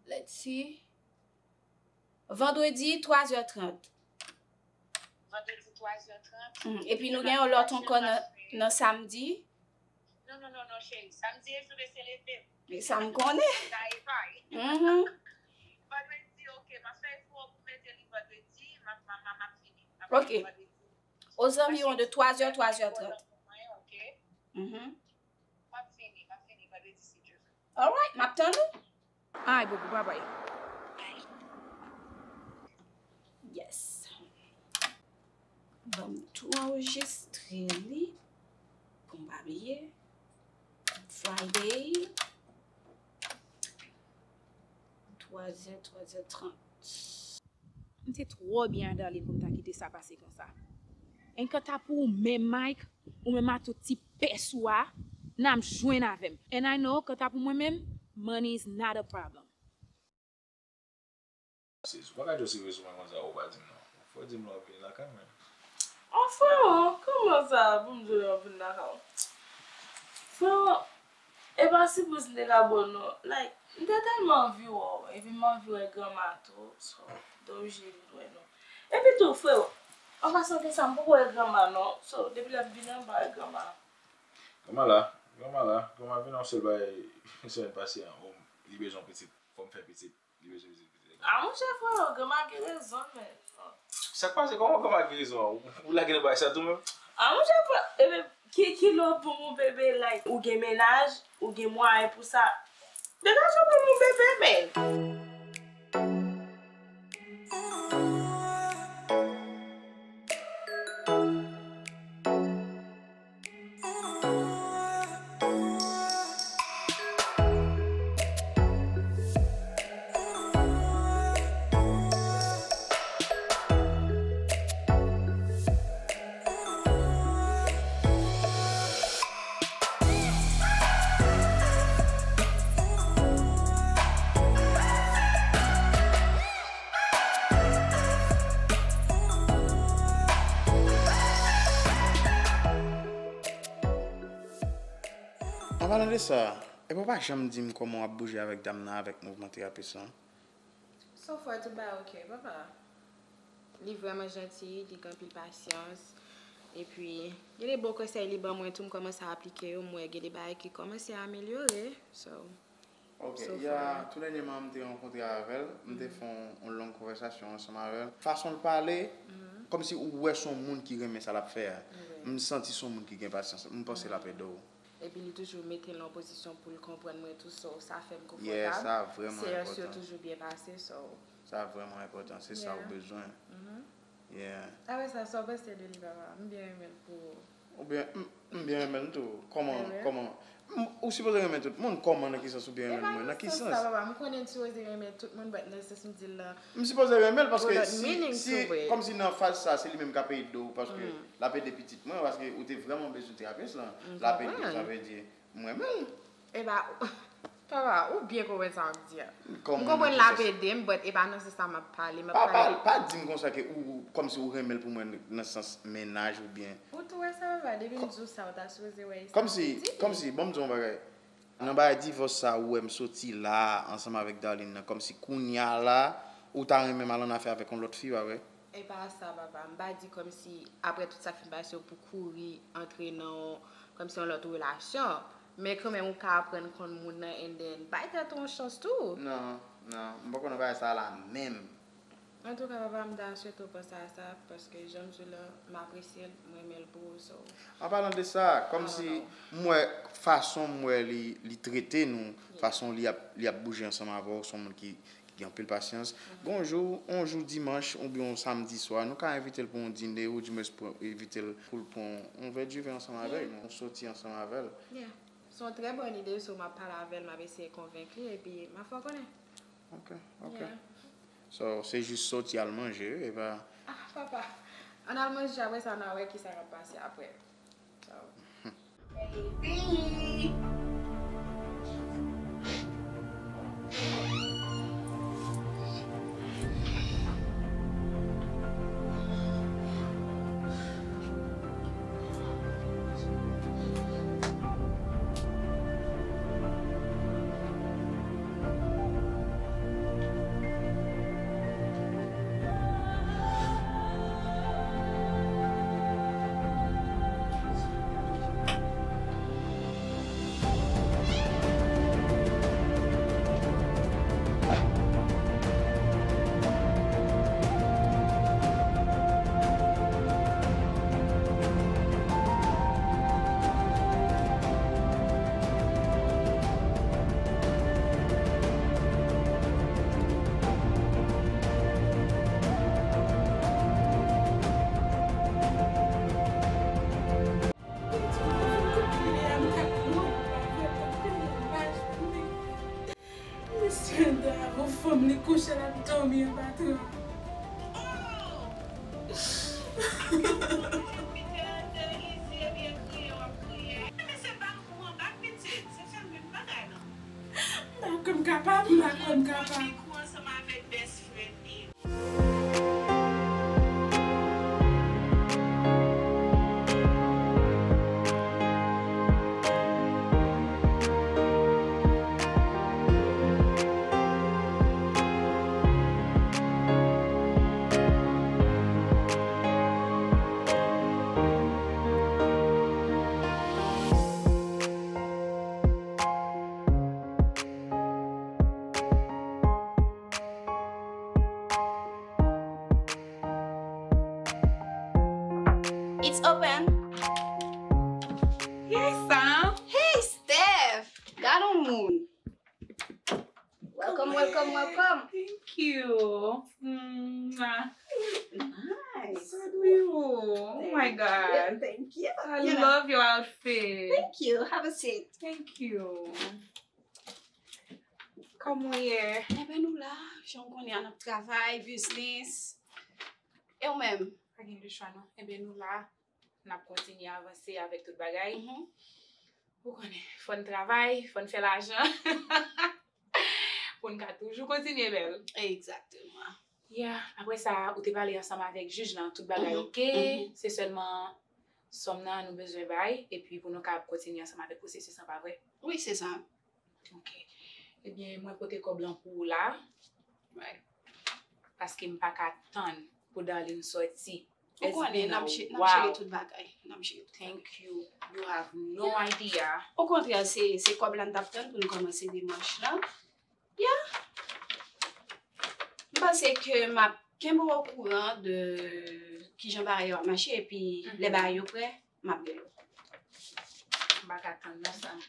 let's see, vandredi, twa zè trant. Vandredi, twa zè trant. Mhm. Epi nou gen yon lòt ankò nan, nan samdi. Non, non, non, non, cheri. Samdi e jou mesye leve. E sa m konnen. Sa e pari. Mhm. Vandredi, ok, m ap fè efò pou mete li vandredi, m ap, m ap, m ap, m ap fini. M ap fini vandredi. Aux environs de twa zè, twa zè trant. Ok. Mhm. M ap fini, m ap fini vandredi si Dye vle. Alright, m ap tann ou. Ay, bobo, babay. Yes. Ban m tou anrejistre li pou m pa bliye. Friday. Twa zè, twa zè trant. M te twò byen a Darline pou m ta kite sa pase konsa. And kanta pou ou menm, Mike, ou menm a tout ti pès ou a, n ap jwenn avè m. And I know, kanta pou mwen menm, money is not a problem. Sis, ou pa ka just rive sou mwen konsa, ou pa di m non. Fò w di m lè w ap vini la kanmenm. An, frero, kòman sa pou m di w lè w ap vini lakay ou? Frero, e pa sipoze m te ka ba w non. Like, m te tèlman anvi wè w, epi m anvi wè granma tou, so, m te oblije vin wè nou. Epi tou, frero, an pasan de sa, m poko wè granma non, so, depi lè m vini an, m pa wè granma. Granma la, granma la, granma vin yon sèl bagay semèn pase an, oh, li bezwen yon pitit, fò m fè pitit. Li bezwen vizit pitit li. A monchè, frero, granma gen rezon, men. Sa k pase? Kòman granma gen rezon an? Ou, ou lage nan bagay sa tou menm? A monchè, frero, ebyen, ki, ki lè w pou yon bebe, like, ou gen mennaj, ou gen mwayen pou sa. Degaje w pou yon bebe, men. An palan de sa, epi w pa janm di m kòman w ap bouje avèk dam nan avèk mouvman terapis lan? So far, tout bagay ok, papa. Li vrèman janti, li gen anpil pasyans. Epi, gen de bon konsèy li ban mwen tou, m kòmanse aplike yo, m wè gen de bagay ki kòmanse amelyore. So, Ok, so ya, far. Tou dènyèman, m te rankontre avè l, m te fè yon, yon long konvèsasyon ansanm avè l. Fason l pale, kòmsi ou wè se yon moun ki renmen sa l ap fè a. Wi. M santi se yon moun ki gen pasyans. M panse l ap ede w. Epi li toujou mete l nan pozisyon pou l konprann mwen tou, so sa fè m konfòtab. Yeah, sa vrèman enpòtan. Seyans yo toujou byen pase, so. Sa vrèman enpòtan, se sa ou bezwen. Yeah. Apre sa, sa w panse de li, papa? M byen renmen l pou ou. Ou byen, m, m byen renmen l tou. Kòman, kòman? M, ou sipoze renmen tout moun. Kòman, nan ki sans ou byen renmen mwen? Nan ki sans? E pa nan sans sa, papa. M konnen m sipoze renmen tout moun, but nan sans m di l lan. M sipoze renmen l paske si, si, kòmsi nan faz sa, se li menm k ap ede w, paske l ap ede pitit mwen, paske ou te vrèman bezwen terapis lan. L ap ede w, sa vle di, m renmen l. E pa, Papa, ou byen konprann sa m ap di a. M konprann l ap ede m, but e pa nan sans sa m ap pale. M ap pale. Pa di m konsa ke ou, kòmsi ou renmen l pou mwen nan sans mennaj oubyen. Ou tou wè sa, papa, depi m di w sa, ou ta sipoze wè e sa m ap di. Kòmsi, kòmsi, ban m di w yon bagay. Nan bagay divòs sa, ou wè m soti la ansanm avèk Darline nan, kòmsi kounye a la, ou ta renmen m al annafè avèk yon lòt fi, pa vre? E pa sa, papa. M pa di kòmsi, apre tout sa k fin pase, ou pou kouri antre nan, kòmsi yon lòt relasyon. Men kanmenm, ou ka aprann konn moun nan, and then, bay tèt ou yon chans tou. Non, non, m poko nan bagay sa la menm. Antouka, papa, m ta swete w panse a sa, paske jan m di w la, m apresye l, m renmen l pou ou, so. An palan de sa, kòmsi m wè fason m wè li, li trete nou, fason li ap, li ap bouje ansanm avè w, se yon moun ki, ki gen anpil pasyans. Gon jou, yon jou dimanch oubyen yon samdi swa, nou ka envite l pou yon dine, oudimwens pou envite l pou l pran yon vè diven ansanm avèk nou, soti ansanm avè l. Yeah. Se yon trè bòn ide, so m ap pale avè l, m ap eseye konvenk li, epi m ap fè w konnen. Ok, ok. Yeah. So, se jis soti al manje, wi, e pa. Ah, papa. Ann al manje, apre sa, n a wè kisa k ap pase apre. So. Baby! Mesye, Dave, yon fanm li kouche l ap dòmi anba tray. M pa kwè m kapab, m pa kwè m kapab. It's open. Hey, Sam. Hey, Steph. Gad on moun. Welcome, welcome, welcome. Thank you. Mwah. Nice. So do you. Oh my God. Thank you. I love your outfit. Thank you. Have a seat. Thank you. Kòman w ye? Enben, nou la, jan w konnen an, n ap travay, biznis. E w menm? Pa gen de chwa, non. Enben, nou la, n ap kontinye avanse avèk tout bagay. Mhm. Ou konnen, fò n travay, fò n fè lajan. Pou n ka toujou kontinye bèl. Egzakteman. Yeah, apre sa, ou te pale ansanm avèk jij lan, tout bagay oke. Mhm. Se sèlman sòm nan nou bezwen bay, epi pou nou ka kontinye ansanm avèk pwosesis lan, pa vre? Wi, se sa. Ok. Ebyen, mwen pote kòb lan pou ou la. Right. Paske m pa ka tann pou Darline sòti. Ou konnen, n ap jere, n ap jere tout bagay. N ap jere tout bagay. Thank you. You have no idea. Okontrè, se, se kòb la n t ap tann pou n kòmanse demach lan. Yeah. M panse ke m ap kenbe w okouran de kijan bagay yo ap mache, epi lè bagay yo prè, m ap rele w. M pa ka tann non, Sam.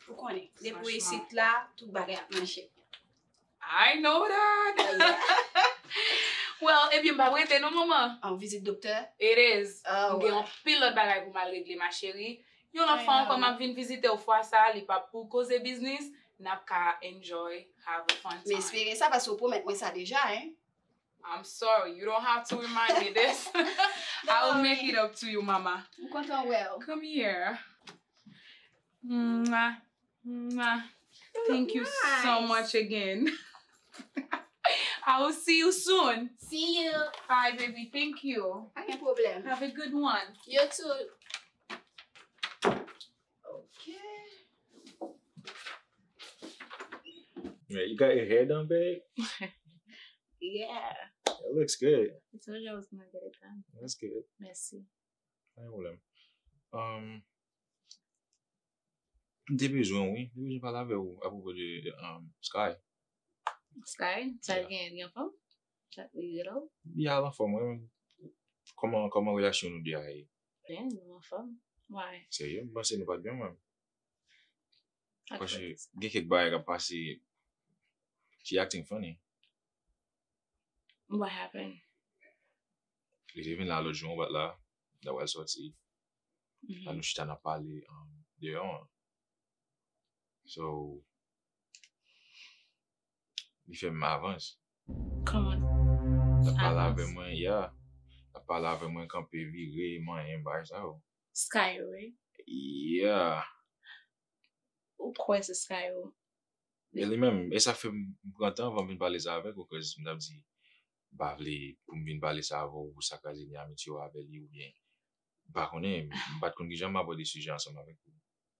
Ou konnen, depi w isit la, tout bagay ap mache. I know that. Well, ebyen, m p ap rete non, manman. An vizit doktè? It is. M gen anpil lòt bagay pou m al regle, ma chérie. Yon lòt fwa ankò, m ap vin vizite w, fwa sa a, li p ap pou koze biznis, n ap ka enjoy, have a fun time. M espere sa, paske w pwomèt mwen sa deja, hein. I'm sorry, you don't have to remind me this. I will make it up to you, mama. M kontan wè w. Come here. Mwah. Mwah. Thank you so much again. I will see you soon. See you. Bye, baby. Thank you. Pa gen pwoblèm. Have a good one. You too. Okay. Yeah, you got your hair done, babe? Yeah. It looks good. I told you I was gonna get it done. That's good. Merci. Pa gen pwoblèm. Um, m te bezwen w, wi. M te bezwen pale avè w apwopo de um, Sky. Sky, sa l gen, li anfòm? Sa li rele w? Ya, l anfòm, wi. Kòman, kòman relasyon nou de a ye? Byen, nou anfòm. Why? Serye, m panse nou pa t byen menm. Ak Paske gen kèk bagay k ap pase, she acting funny. What happened? Li te vin la lòt jou, anba la, nan wè l sòti. Mhm. La nou chita n ap pale um, deyò an. So, li fè m avans. Kòman? L ap pale Avans? Avè mwen, ya. L ap pale avè mwen, kanpe, vire, manyen, bagay sa yo. Sky yo, wi. Yeah. Ou kwè se Sky yo? E li menm, e sa fè m pran tan anvan m vin pale sa avèk ou, cause m t ap di, m pa vle pou m vin pale sa avè w, pou sa kraze ni amitye w avè li, oubyen, m pa konnen, m pa t konn kijan m abòde sijè ansanm avèk ou.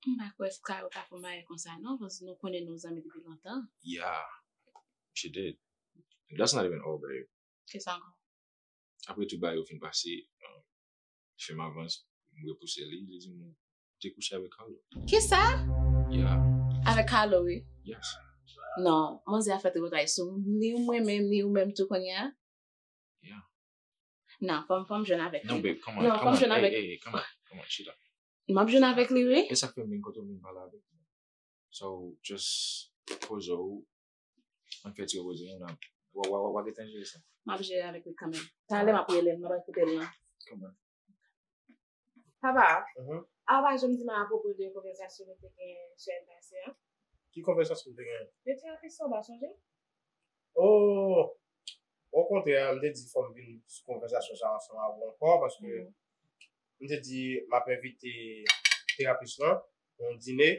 M pa kwè Sky yo ka fè yon bagay konsa non, paske nou konnen nou zanmi depi lontan. Yeah, she did. That's not even all, babe. Kisa ankò? Apre tout bagay yo fin pase, um, li fè m avans, m repouse li, li di m ou te kouche avèk Carlo. Kisa? Yeah, Avèk Carlo, wi. Yes. Non, manzè a fè tripotay sou m. Ni mwen menm, ni ou menm tou kounye a. Yeah. Non, fò m, fò m jwenn avèk Non, li. Babe, come on, Non, come fò m on. Jwenn Hey, avèk. Hey, hey, come on, come on, chita. M ap jwenn avèk li, wi. E sa k fè m vin kote w vin pale avèk mwen. So, just poze w, ann fè ti repoze nou nan. Wa, wa, wa, wa, gentan jere sa. M ap jere avèk li kanmenm. Talè m ap rele l, m ap koute l lan. Come on. Papa, Mhm. a w pa janm di mwen apwopo de konvèsasyon nou te gen semèn pase a? Ki konvèsasyon nou te gen? De terapis lan, w pa sonje? Oh! Okontrè, m te di fò m vin sou konvèsasyon sa ansanm avè w ankò, paske m te di m ap envite terapis lan yon dine.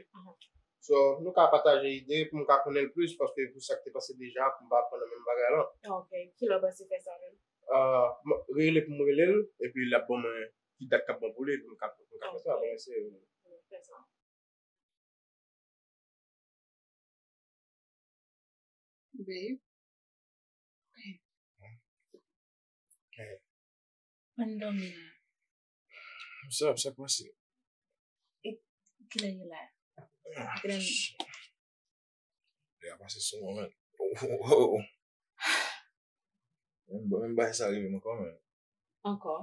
So, nou ka pataje ide pou m ka konnen l plis, paske pou sa k te pase deja, pou m pa pran nan menm bagay lan. Ok, kilè w panse fè sa menm? Ah, m- rele pou m rele l, epi l ap ban mwen ki dat k ap bon pou li, epi m ka, m ka fè sa, bon, se Fè sa. Babe. Ann dòmi la. Sa, sa k pase? Kilè ye la? Kilè Lè a pase sou mwen, men. Oh, oh, oh. Menm, menm bagay sa rive m ankò, men. Ankò?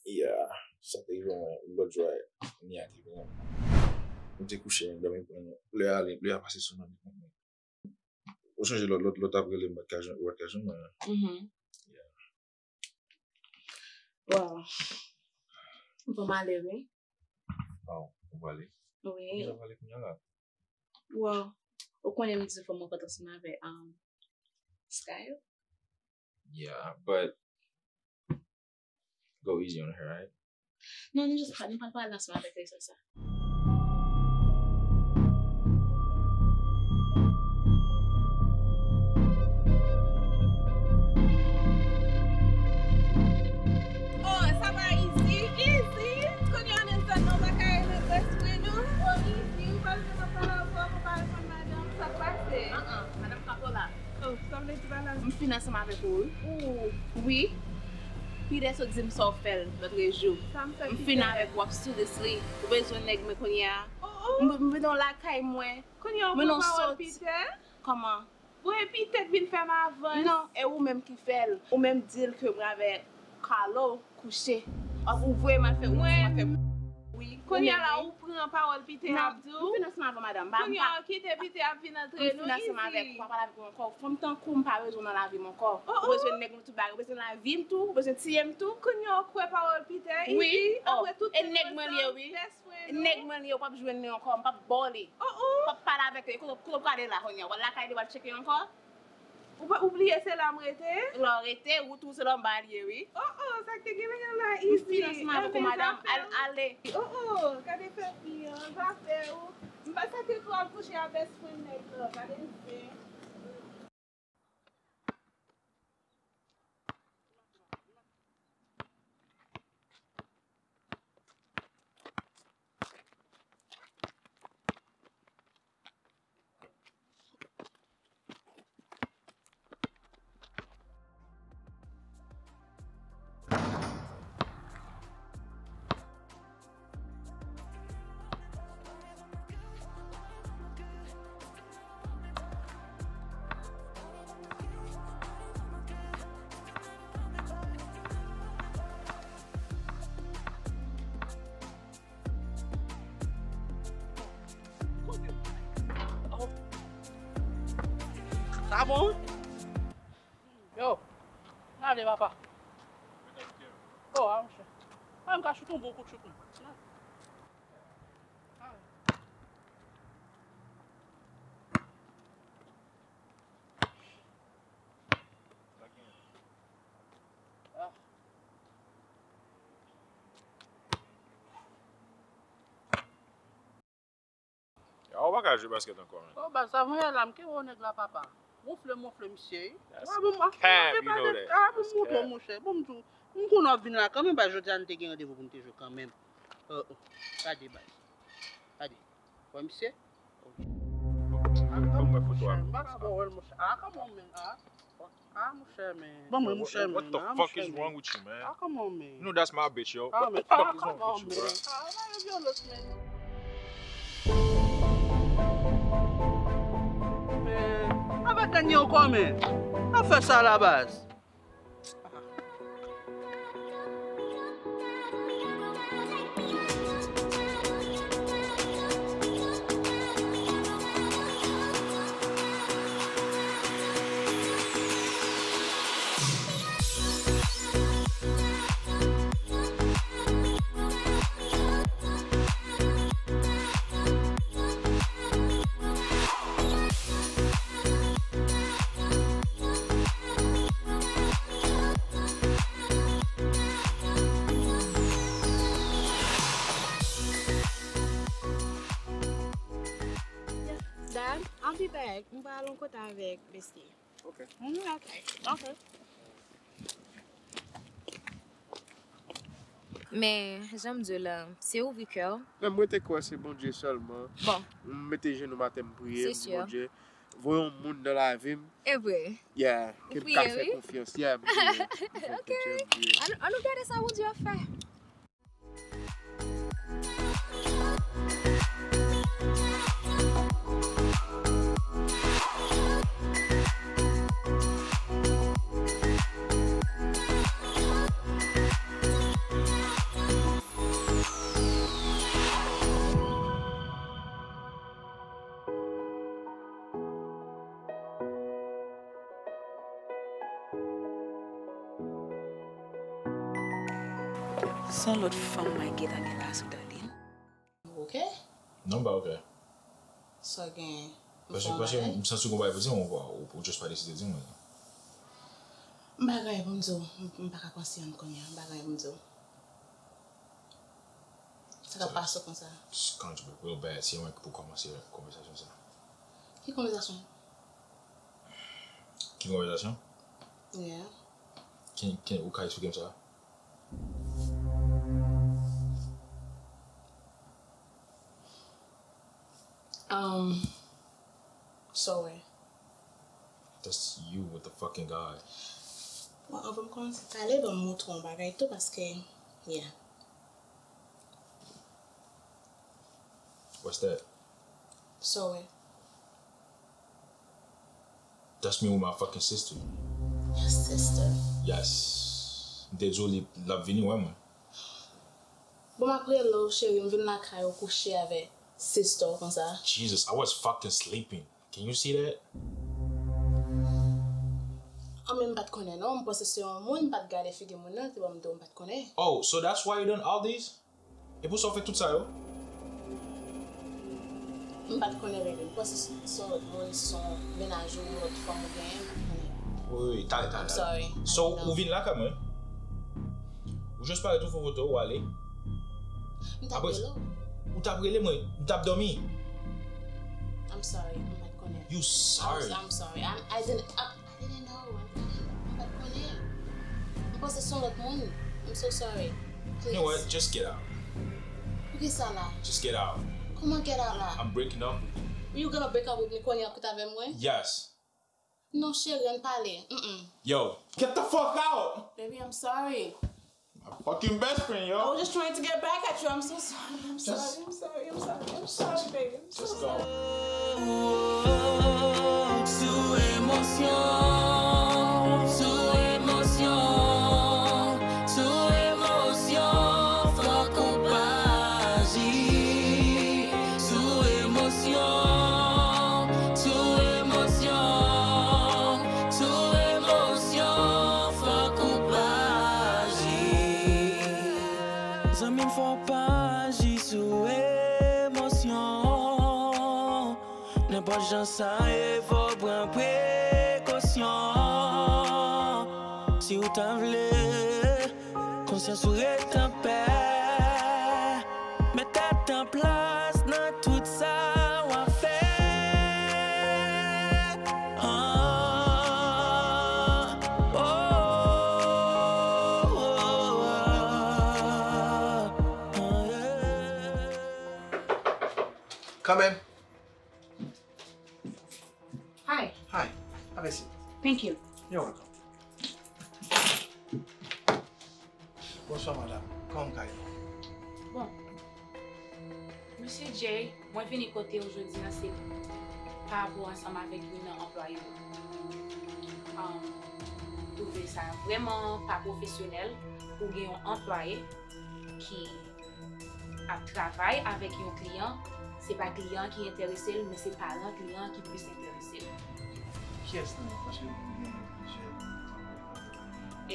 Yeah, sa te rive mwen lòt jou a, ni a te rive mwen. M te kouche, m dòmi, lè a, lè a pase sou mwen. Ou sonje lòt, lòt, lòt ap rele m, m pa t ka jwenn, ou pa t ka jwenn mwen. Mhm. Wow. Bon, m ale, wi. Oh, ou prale? Wi. Ou deja prale kounye a la? Wow. Ou konnen m di fò m rankontre ansanm avè um, Sky? Yeah, but go easy on her, right? Non, nou just pa, nou pa pale ansanm avèk li sou sa. Oh, sa pa easy? Easy! Kounye a nan zòn nan, w pa ka rele best friend ou? Oh, easy, ou pa vle m ap pale avè w, ou pa reponn madanm, sa k pase? An-an, madanm Kapola. Oh, sa vle di pa la. M fin ansanm avèk ou, wi. Ou? Wi. Peter sot di m sa w fè l lòt jou. Sa m fè M Peter? Fin avèk w ap seriously. Ou bezwen nèg mwen kounye a. Oh, oh. M m vin nan lakay mwen. Kounye a w Mwen pran non pawòl sot. Peter? Kòman? Bon, e Peter k vin fè m avans. Non, e ou menm ki fè l. Ou menm di l ke mwen avè Carlo kouche. Ou voye m al fè, ou voye m al fè. Wi. Kounye a la, Ou ou pran pawòl Peter ap di w? M fin ansanm avè madanm. M pa, m Kounye pa. A, kite Peter ap vin antre M nou, fin ansanm avèk easy. Ou, pa pale avèk mwen ankò. Fanm tankou m pa bezwen nan lavi m ankò. Oh, Ou bezwen oh. Nèg m tout bagay, ou bezwen lavi m tou, ou bezwen tiye m tou. Kounye a, ou kwè pawòl Peter, Wi. easy. Oh, Apre tout e moun mwen nèg mwen li ye, se wi. Best friend ou. Nèg mwen li ye, ou p ap jwenn li ankò, m p ap ba w li. Oh, oh. M p ap pale avèk li. Kote, kote w prale la, kounye a? W al lakay li, w al tcheke ankò? Ou pa oubliye se la m rete? Lè w rete, ou tou se la m ba l ye, wi. Oh, oh, sa k te gen menm la, M easy. fin ansanm avèk ou, madanm. Al, ale. Oh, oh, gade fè fi an, zafè ou. M panse ke tou ap kouche a best friend nèg lan, gade misye. Sa bon? Yo, n ale papa. Oh, a monchè. Mwen m ka choute yon bon kout chout, mwen. Ou pa ka jwe baskèt ankò, man. Oh, baz, sa mwen la, m ke wè nèg la, papa. Wonfle, m wonfle misye, wi. That's cap, you know that. Ah, bon, m montre w, monchè. Bon, m di w, m konnen w ap vin la kanmenm, baz, jodi a, n te gen randevou pou n te jwe kanmenm. Oh, oh. Gade, baz. Gade. Wè misye? Ban mwen foto a. M pa ka wè l, monchè. Ah, come on, man. Ah. Ah, monchè, man. Ban mwen, monchè, man. What the fuck is wrong with you, man? Ah, come on, man. You know that's my bitch, yo. What the fuck is wrong with you, bro? Ah, man. Man, avèk Daniel kòman? Afè sa la, baz. Dad, I'll be back. M pral yon kote avèk bestie. Ok. Mm, ok. Ok. Men, jan m di w la, se ouvri kè w. Men mwen te kwè se Bondye sèlman. Bon. M mete jenou m atè, m priye, m di Bondye, voye yon moun nan lavi m. E vre. Yeah, ke m ka fè konfyans. Yeah, m priye. M fè konfyans, m priye. Ann nou, ann nou gade sa Bondye ap fè. Se yon lòt fanm mwen gentan gen la sou Darline. Oke? Non, m pa oke. Sa w gen? Paske, paske m santi w gon bagay pou di m, ou, ou, ou just pa deside di m. M pa gen anyen pou m di w. M, m pa ka panse ann kounye a. M pa gen anyen pou m di w. Sa k ap pase w konsa? It's gonna be real bad si e mwen ki pou kòmanse konvèsasyon sa. Ki konvèsasyon? Ki konvèsasyon? Yeah. Ki, ki, ou ka eksplike m sa? Um, sa w wè? That's you with the fucking guy. Bon, anvan m kòmanse pale, ban m montre w yon bagay tou, paske, yeah. What's that? Sa w wè? That's me with my fucking sister. Your sister? Yes. M te di w li, l ap vini wè mwen. Bon, m ap rele w, cheri, m vin lakay ou kouche avèk sister w konsa. Jesus, I was fucking sleeping. Can you see that? An, men m pa t konnen non, m panse se yon moun, m pa t gade figi moun nan, te ban m di w m pa t konnen. Oh, so that's why you done all these? E pou sa w fè tout sa yo? M pa t konnen, baby. M panse se, se yon lòt moun, se yon mennaj ou, yon lòt fanm ou genyen, m pa t konnen. Wi, wi, wi, talè, talè, talè. I'm sorry. So, ou vin lakay mwen? Ou just parèt, ou fè foto, ou ale? M t ap rele w. Ou t ap rele mwen, m t ap dòmi. I'm sorry, m pa t konnen. You I'm, sorry. I'm sorry. I'm, I didn't, I, I didn't know. I didn't, m pa t konnen. M panse se yon lòt moun. I'm so sorry. You know what? Please. Just get out. Poukisa la? Just get out. Kòman get out la? I'm breaking up with you. You gonna break up with me kounye a pou ta avè mwen? Yes. Non, cheri, ann pale. Mm-mm. Yo, get the fuck out! Baby, I'm sorry. My fucking best friend, I yo. was just trying to get back at you. I'm so sorry. I'm Just- sorry. I'm sorry. I'm sorry. I'm sorry, baby. I'm so Just go. Sorry. Sou emosyon, sou emosyon, sou emosyon, fòk ou pa aji. Sou emosyon, sou emosyon, sou emosyon, fòk ou pa aji. Zanmi m, fòk pa aji sou emosyon. Nenpòt jan sa ye, fò w pran prekosyon. Si w ta vle konsyans ou ret anpè, met tèt an plas nan tout sa w ap fè. Ah, oh, oh, oh, oh, yeah. Kanmenm. Hi. Hi. Have a seat. Thank you. You're welcome. Bonswa, madam. Kòman kay nou? Bon. Mesye Jay, mwen vini kote w jodi a se pa rapò ansanm avèk youn nan anplwaye w. Um, m twouve sa vrèman pa pwofesyonèl pou gen yon anplwaye ki ap travay avèk yon kliyan, se pa kliyan ki enterese l, men se paran kliyan ki plis enterese l. Kiyès nan yo? Paske nou gen plizyè.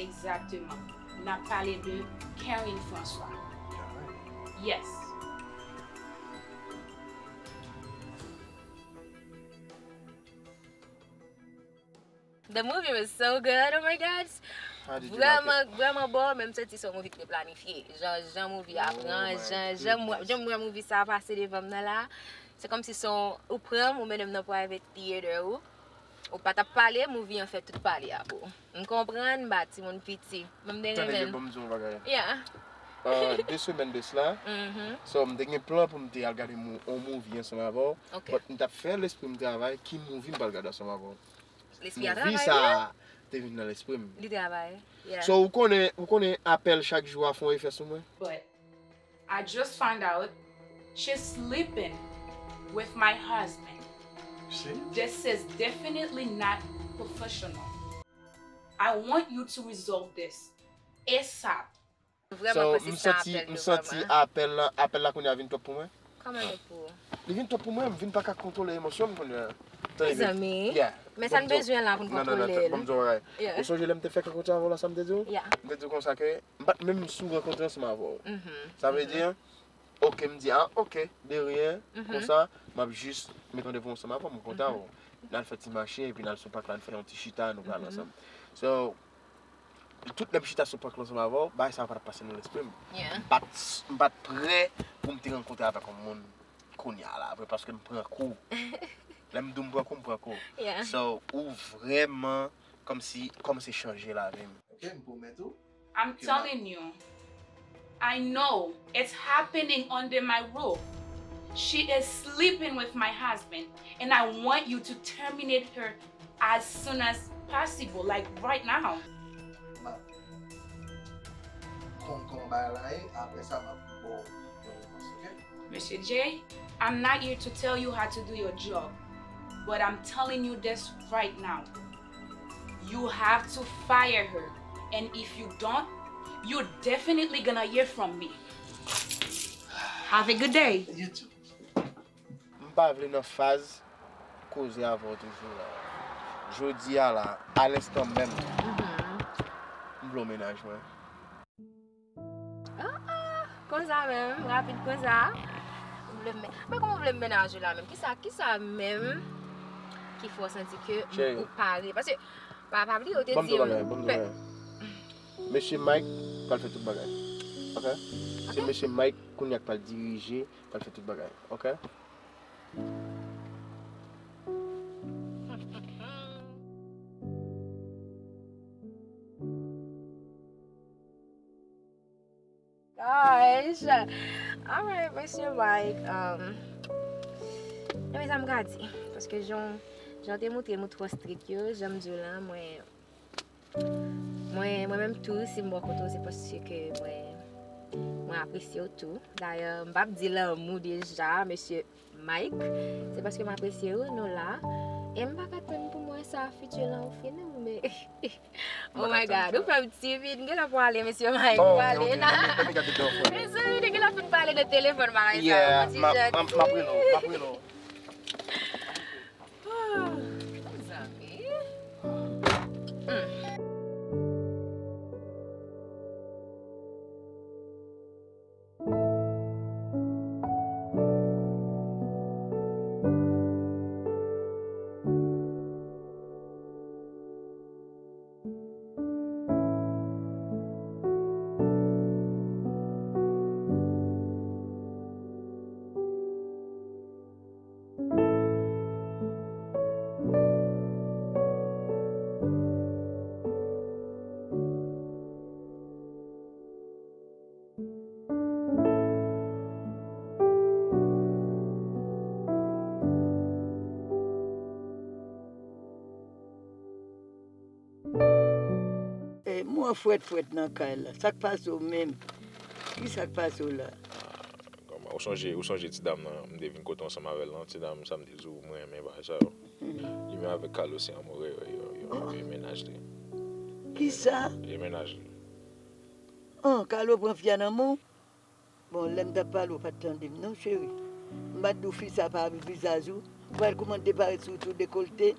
Egzakteman. N ap pale de Karen François. Karen. Yes. The movie was so good, oh my god. How did you like it? Vrèman, vrèman bon, men m santi se yon movie ki te planifye. Jan, jan movie a Oh pran, my jan, jan mwen, goodness. Jan mwen movie sa a pase devan m nan la. Se kòmsi se yon, ou pran m, ou mennen m nan private theater ou. Ou pa t ap pale, movie an fè tout pale a pou ou. M konprann, m pa timoun piti. Men m te Tande, renmen. Ban m di yon bagay. Yeah. Euh, de semèn de sila, Mhm. So, m te gen plan pou m te al gade mou- on movie ansanm avè w. Ok. But m t ap fè lespri m travay ki movie m pral gade ansanm avè w. Lespri a Movie travay. Sa te vin nan lespri m. Li travay. Yeah. So, ou konnen, ou konnen apèl chak jou a fè yon efè sou mwen? But I just found out she's sleeping with my husband. You see? This is definitely not professional. I want you to resolve this ASAP. Vrèman So, panse m se yon santi, apèl m de santi vrèman. Apèl la, apèl la kounye a vin twòp pou mwen. Kòman e pou? Li vin twòp pou mwen, m vin pa ka kontwole emosyon m kounye a. Tande, Mezanmi. Yeah. Men sa n Ban m di w- bezwen la pou n Non, non, non, kontwole l. Ban m di w bagay. Yeah. Ou sonje lè m te fèk rankontre avè w la, sa m te di w? Yeah. M te di w konsa ke m pa t menm sou rankontre ansanm avè w. Mhm. Sa vle di, ok, de rien, Mhm. konsa, m ap jis met randevou ansanm avè w, m kontan avè w. N al fè ti mache, epi n al sou pak la, n fè yon ti chita, nou pale Mhm. ansanm. So, tout lè m chita sou pak la ansanm avè w, bagay sa pa t ap pase nan lespri m. Yeah. M pa t, m pa t prè pou m te rankontre avèk yon moun kounye a la, vre, paske m pran kou. Lè m di w m pran kou, m pran kou. Yeah. So, ou vrèman kòmsi, kòmanse chanje lavi m. Ok, m pwomèt ou. I'm telling you, I know it's happening under my roof. She is sleeping with my husband, and I want you to terminate her as soon as possible, like right now. M ap konn kòman bagay la ye, apre sa m ap ba w yon repons, ok? Mesye Jay, I'm not here to tell you how to do your job, but I'm telling you this right now. You have to fire her, and if you don't, you're definitely gonna hear from me. Have a good day. You too. M pa vle nan faz koze avè w toujou la. Jodi a la, alenstan menm, m vle w mennaj mwen. Ah, ah, konsa menm, rapid konsa. Ou vle m men, men kòman w vle m mennaj ou la menm? Kisa, kisa menm ki fè w santi ke Cheri. Ou pare? Paske, pa, pa bliye, ou te Ban m di di w m. bagay, ban m di w pe- bagay. Mesye Mike pral fè tout bagay. Ok? Se Ok. Mesye Mike kounye a k pral dirije, pral fè tout bagay. Ok? Alright, mesye Mike, um, ebyen sa m ka di, paske jan, jan te montre m ou twò strik yo, jan m di w la, mwen, mwen, mwen menm tou, si m bò kote w, se paske mwen, mwen apresye w tou. Dayè, m p ap di lanmou deja, mesye Mike, se paske m apresye w, nou la. E m pa ka tann pou m wè sa fiti lan ou fè non, men oh my God, ou fè m timid. M genlè pwale, mesye Mike, m pwale la. Mezanmi, nou genlè fin pale nan telefòn bagay sa yo, ti jèn. M ap rele w, m ap rele w. Oh, mezanmi. Hmm. E, m wè w frèt frèt nan kay la. Sa k pase w menm? Kisa k pase w la? Kòman, ou sonje, ou sonje ti dam nan, m te vin kote w ansanm avè l lan, ti dam sa m te di w, mwen renmen bagay sa yo. Li menm avèk Carlos se anmore yo, yo, yo, yo, yo mennaj li. Kisa? Yo mennaj li. An, Carlos pran fi a nan men w? Bon, lè m t ap pale, ou pa t tande m non, cheri. M pa t di w fi sa pa vizaj ou? Ou pral kòmanse parèt sou tou dekolte,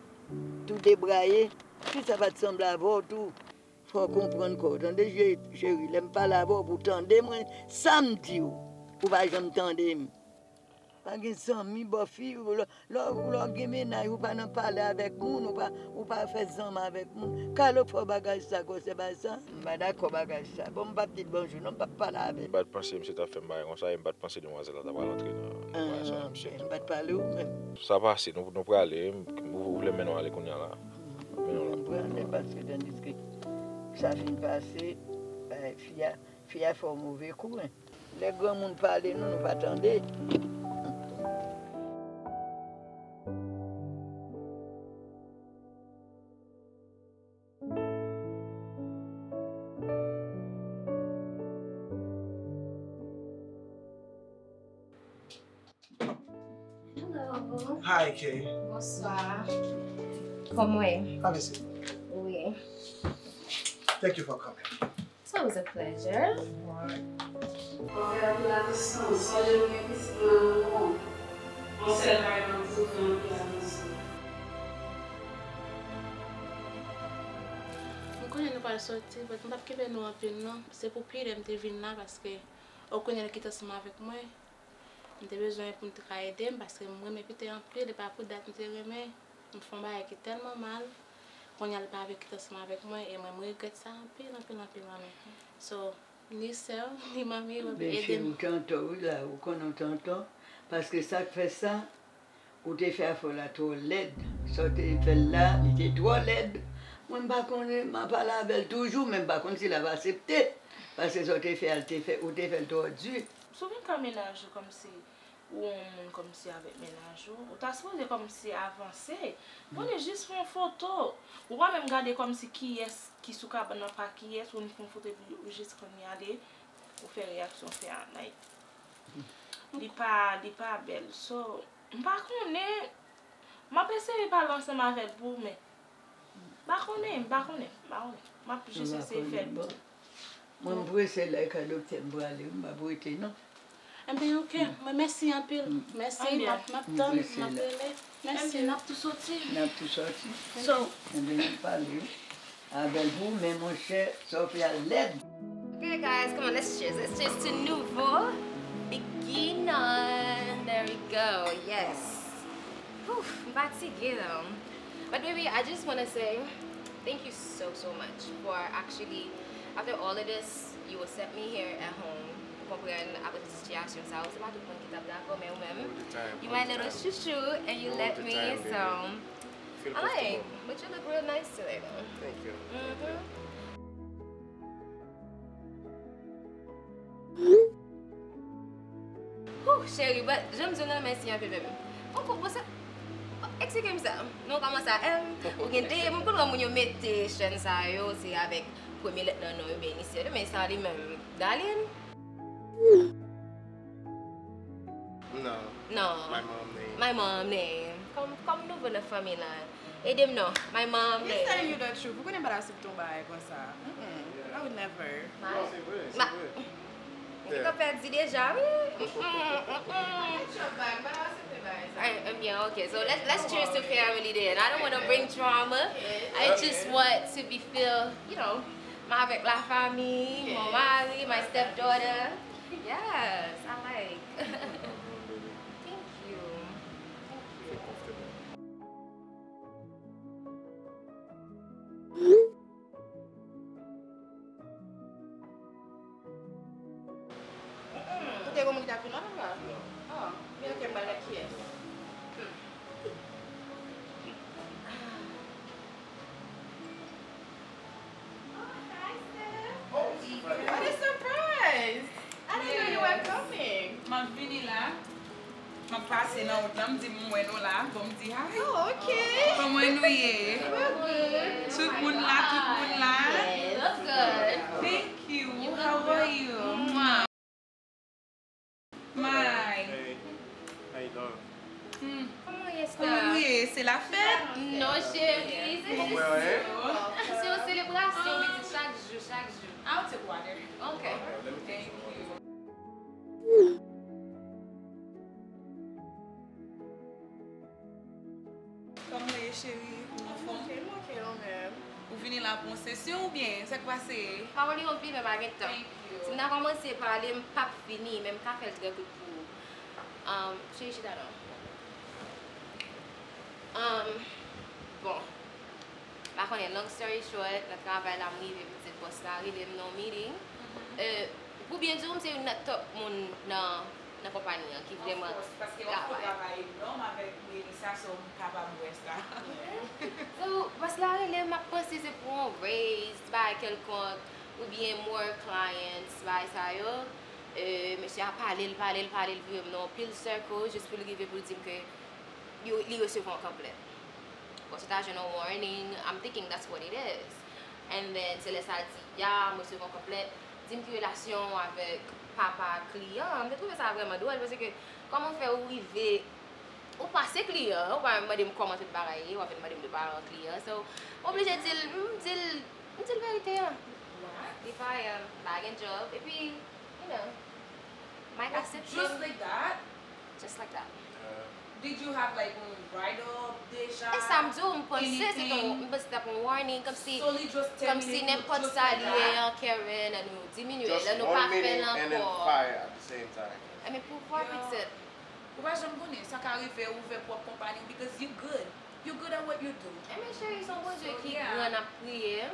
tou debraye. Fi sa pa t sanble avè w tou. Fò w konprann kò w, tande, cheri. Lè m pale avè w, pou w tande mwen, sa m di w, ou pa janm tande m. Pa gen zanmi bò fi, lè, lè, lè w gen mennaj, ou pa nan pale avèk moun, ou pa, ou pa fè zanmi avèk moun. Kalo fò bagay sa, gwosè bagay sa. M pa dakò bagay sa. Bon, m p ap di l bonjou, non, m p ap pale avè l. M pa t panse misye t ap fè m bagay konsa, e m pa t panse demwazèl la ta pral antre nan, nan bagay sa, misye. M pa t pale w menm. Sa pase, nou, nou prale, ou, ou vle mennen w ale kounye a la. Mennen w la. M prale paske tandiske sa fin pase, bagay fi a, fi a fè w move kou, en. Lè granmoun pale nou, nou pa tande. Hello. Hi, Kay. Bonswa. Kòman w ye? Have a seat. Wi. Thank you for coming. It's always a pleasure. Alright. Fò w fè anpil atansyon. Sonje nou gen pitit nan men w. Yon sèl bagay m ap di w, fè anpil atansyon. M konnen nou pral soti, but m p ap kenbe nou anpil non. Se pou Peter m te vin la, paske ou konnen l kite ansanm avèk mwen. M te bezwen pou m te ka ede m, paske m renmen Peter anpil, e pa pou dat m te renmen. M fè yon bagay ki tèlman mal, kounye a l pa vle kite ansanm avèk mwen, e mwen, m regrèt sa anpil, anpil, anpil, manmi. So, ni sè w, ni manmi, w ap ede m. Bèl cheri, ou t antò, wi, la, ou konnen ou t antò, paske sa k fè sa, ou te fè afè w la twò lèd. Sa w te fè l la, li te twò lèd. Mwen, m pa konnen, m a pale avè l toujou, men m pa konn si l ap aksepte, paske sa w te fè a, l te fè, ou te fè l twò di. Si w vin ka mennaj ou kòmsi ou yon moun kòmsi avèk mennaj ou, ou ta sipoze kòmsi avanse. Bon, li jis fè yon foto. Ou pa menm gade kòmsi kiyès ki sou kabann nan, pa kiyès, ou vin fè yon foto epi ou jis konn y ale, ou fè reyaksyon, fè anay. Li pa, li pa bèl. So, m pa konnen, m ap eseye pale ansanm avè l pou ou, men M pa konnen, m pa konnen, m pa konnen. M ap jis eseye fè l pou ou. Mwen, m prese la, e ka doktè m prale, m p ap rete, non. Enben, oke. Mwen, mèsi anpil. Mèsi, m ap, m ap tann, m ap rele. Mèsi. Enben, n ap tou soti. N ap tou soti. So, enben, n ap pale avè l pou ou, men monchè, Sophia lèd. Okay, guys, come on, let's cheers. Let's cheers to nouveau beginner. There we go. Yes. Whew, m fatige, though. But baby, I just wanna say thank you so, so much for actually, after all of this, you accept me here at home. Ou konprann, apre tout sitiyasyon sa yo, se pa tout moun ki t ap dakò, men ou menm, you my little chouchou, and you let me, so, I like, but you look real nice today, though. Thank you. Mm-hmm. Cheri, but jan m di w nan, mèsi anpil, baby. Bon, bon, bon, sa, eksplike m sa. Non, kòman sa? Em, ou gen de, m konn wè moun yo mete chèn sa yo, se avèk premye lèt nan non yo, oubyen inisyal yo, men sa li menm, Darline? No. Non. My mom name. My mom name. Kòm, kòm nouvo nan fanmi la. Ede m non. My mom He's telling name. You the truth. Ou konnen m pa ta sip ton bagay konsa. Mm-mm. I would never. Ma- Non, se vre, se ma- vre. Ou te pèdi deja, wi. Mm-mm, mm-mm. Get your bag, but I accept the bag. Eh, eh bien, okay. So let's, let's cheers to family then. I don't want to bring drama. I just want to be feel, you know, m avèk la famille, mon mari, my stepdaughter. Yes, I like. Thank you. Feel comfortable. Ou te gon moun ki t ap vin la, papa? Oh, men ok, m pral gade kiyès. What a surprise! I didn't know you were coming. M ap vini la. M ap pase nan wout la, m di m wè nou la. Bon, m di hi. Oh, ok. Kòman nou ye? We're good. Tout moun la, tout moun la. Look good. Thank you. How are you? My. Hey, how you doing? Hmm. Kòman w ye, Kòman nou Esther? Ye? Se la fèt? Non, cheri, se Kòman jis w ye? Se yon selebrasyon, pitit, chak jou, chak jou. I'll take water. Ok. Let me Thank take some water. You. Kòman w ye, cheri? Ou anfòm? Ok, m ok, ou menm? Ou vini la pou yon sesyon oubyen sa k pase? Pawòl yo anpil, men pa gen tan. Thank you. Si m ta kòmanse pale, m p ap fini, men m ka fè l trè kout pou ou. Um, cheri, chita non. Um, bon, m pa konnen, long story short, nan travay la, m rive, pitit, bòs la rele m nan yon meeting. Euh, pou byen di w, m se youn nan top moun nan, nan konpayi an ki vrèman Of course, paske w ap fè yon travay enòm avèk Melissa, so m kapab wè sa. So, bòs la rele m, m ap panse se pou yon raise, bagay kèlkonk, oubyen more clients, bagay sa yo. Euh, mesye a pale l, pale l, pale l, vire m nan yon pil circle, jis pou l rive pou l di m ke li, li resevwa yon kanplè. Bon, se ta jwenn yon warning, I'm thinking that's what it is. And then, se lè sa l di, ya, m resevwa yon kanplè, di m ki relasyon w avèk papa kliyan an. M te twouve sa vrèman dwòl, paske kòman w fè ou rive, ou pa se kliyan an, ou pa menm mande m kòman tout bagay ye, w ap vin mande m de paran kliyan. So, m oblije di l, m di l, m di l verite an. Li pa, um, pa gen job, epi, you know, Mike aksepte Just m. Like that? Just like that. Uh, Did you have like yon write up deja? E sa m di w, m panse se te yon, m panse se t ap yon warning, kòmsi, So li just kòmsi terminate nenpòt just sa like li ye that? An, Karen, an nou diminye, just lè nou pa one fè l minute and then ankò. Fire at the same time. E men pouvwa, pitit. Ou pa janm konnen, sa ka rive ou ouvè pwòp konpayi w because you good. You good at what you do. E men cheri, se yon Bondye So, ki yeah. Gran, n ap priye.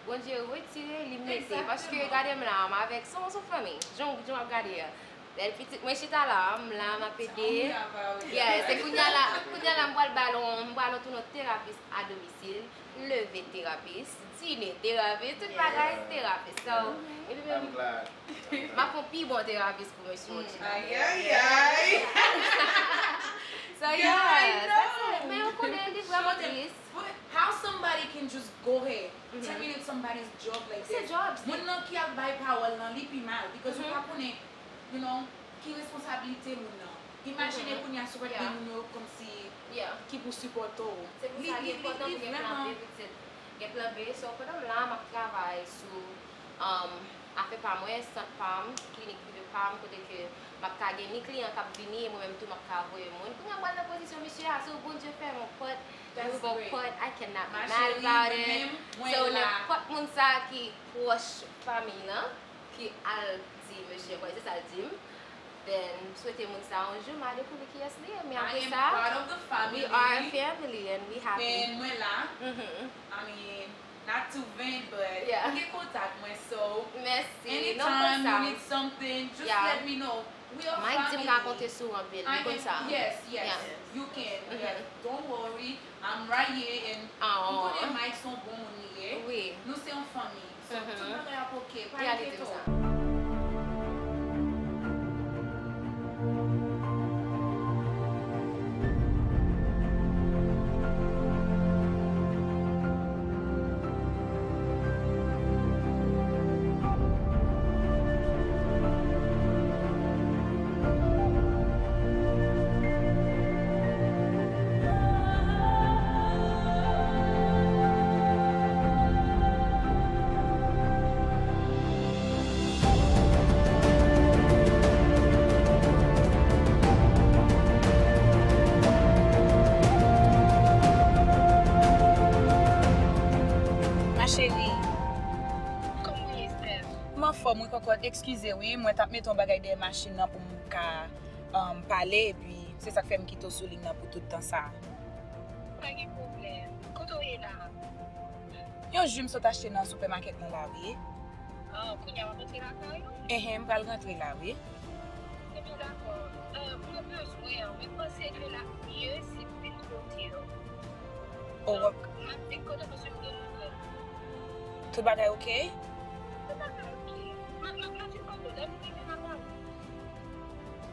Bondye retire, li mete. Exactement. Paske gade m la, m avèk, se yon, se yon fanmi. Jan, jan w ap gade a. Bèl pitit, mwen chita la, m la, m ap ede. Yeah, se kounye a la, kounye a la, m pral ba l yon, m pral yon tou yon terapis a domisil, leve terapis, dine terapis, tout bagay terapis. So, epi I'm menm, glad. m ap fè yon pi bon terapis pou mesye Oji. Ayayay. So, Yeah, I yes, know. Men ou konnen, li vrèman tris. But how somebody can just go ahead, terminate somebody's job like Se this? job, se- Moun nan ki ap bay pawòl nan, li pi mal because ou pa konnen, you know, ki responsablite moun nan. Imajine kounye a si w pa t gen Yeah. Moun yo kòmsi Yeah. Ki pou sipòte w. Se pou sa li enpòtan pou gen plan B, pitit. Gen plan B, so pandan m la, m ap travay sou, um, afè pa mwen, sant pa m, klinik prive pa m, kote ke m ap ka gen ni kliyan k ap vini, e mwen menm tou m ap ka voye moun. Kounye a m pral nan pozisyon misye a, so Bondye fè m yon pòt, li ouvè yon pòt, I cannot be mad about it. So nenpòt moun sa ki pwòch fanmi lan, ki al di mesye, bon, se sa l di m. Then, m swete moun sa yon jou, m a dekouvri kiyès li ye, men apre sa, I am part of the family. We are a family and we happy. And mwen la. Mhm. I mean, not to vent, but Yeah. Ou gen kontak mwen, so Mèsi. Non, anytime konsa. You need something, just Yeah. Let me know. We are Mike di m family. ka konte sou ou anpil, li I konn am, sa. Yes, yes. Yeah. You can. Mhm. Yeah. Don't worry. I'm right here and Oh. M konnen Mike se yon bon moun li ye. Wi. Nou se yon fanmi. So, Mhm. Tout bagay ap ok. Pa Li al di m enkyete sa. w. Cheri. Kòman w ye, Steph? M anfòm, wi, kòkòt. Eskize, wi, mwen t ap mete yon bagay dèyè machin nan pou m ka, um, pale, epi se sa k fè m kite w sou liy nan pou tout tan sa a. Pa gen pwoblèm. Kote w ye la? Yon ji m sot achte nan sipèmakèt lan la, wi. Ah, kounye a w ap rantre lakay ou? Enhen, m pral rantre la, wi. Ebyen, dakò. Euh, mwen bezwen an, mwen panse ke l ap mye si m vin kote w. Oh, w ap... M ap vin kote w paske m gen nouvèl. Tout bagay oke? Tout bagay oke. M, m, m ap vin kote w. Lè m rive, m ap rale.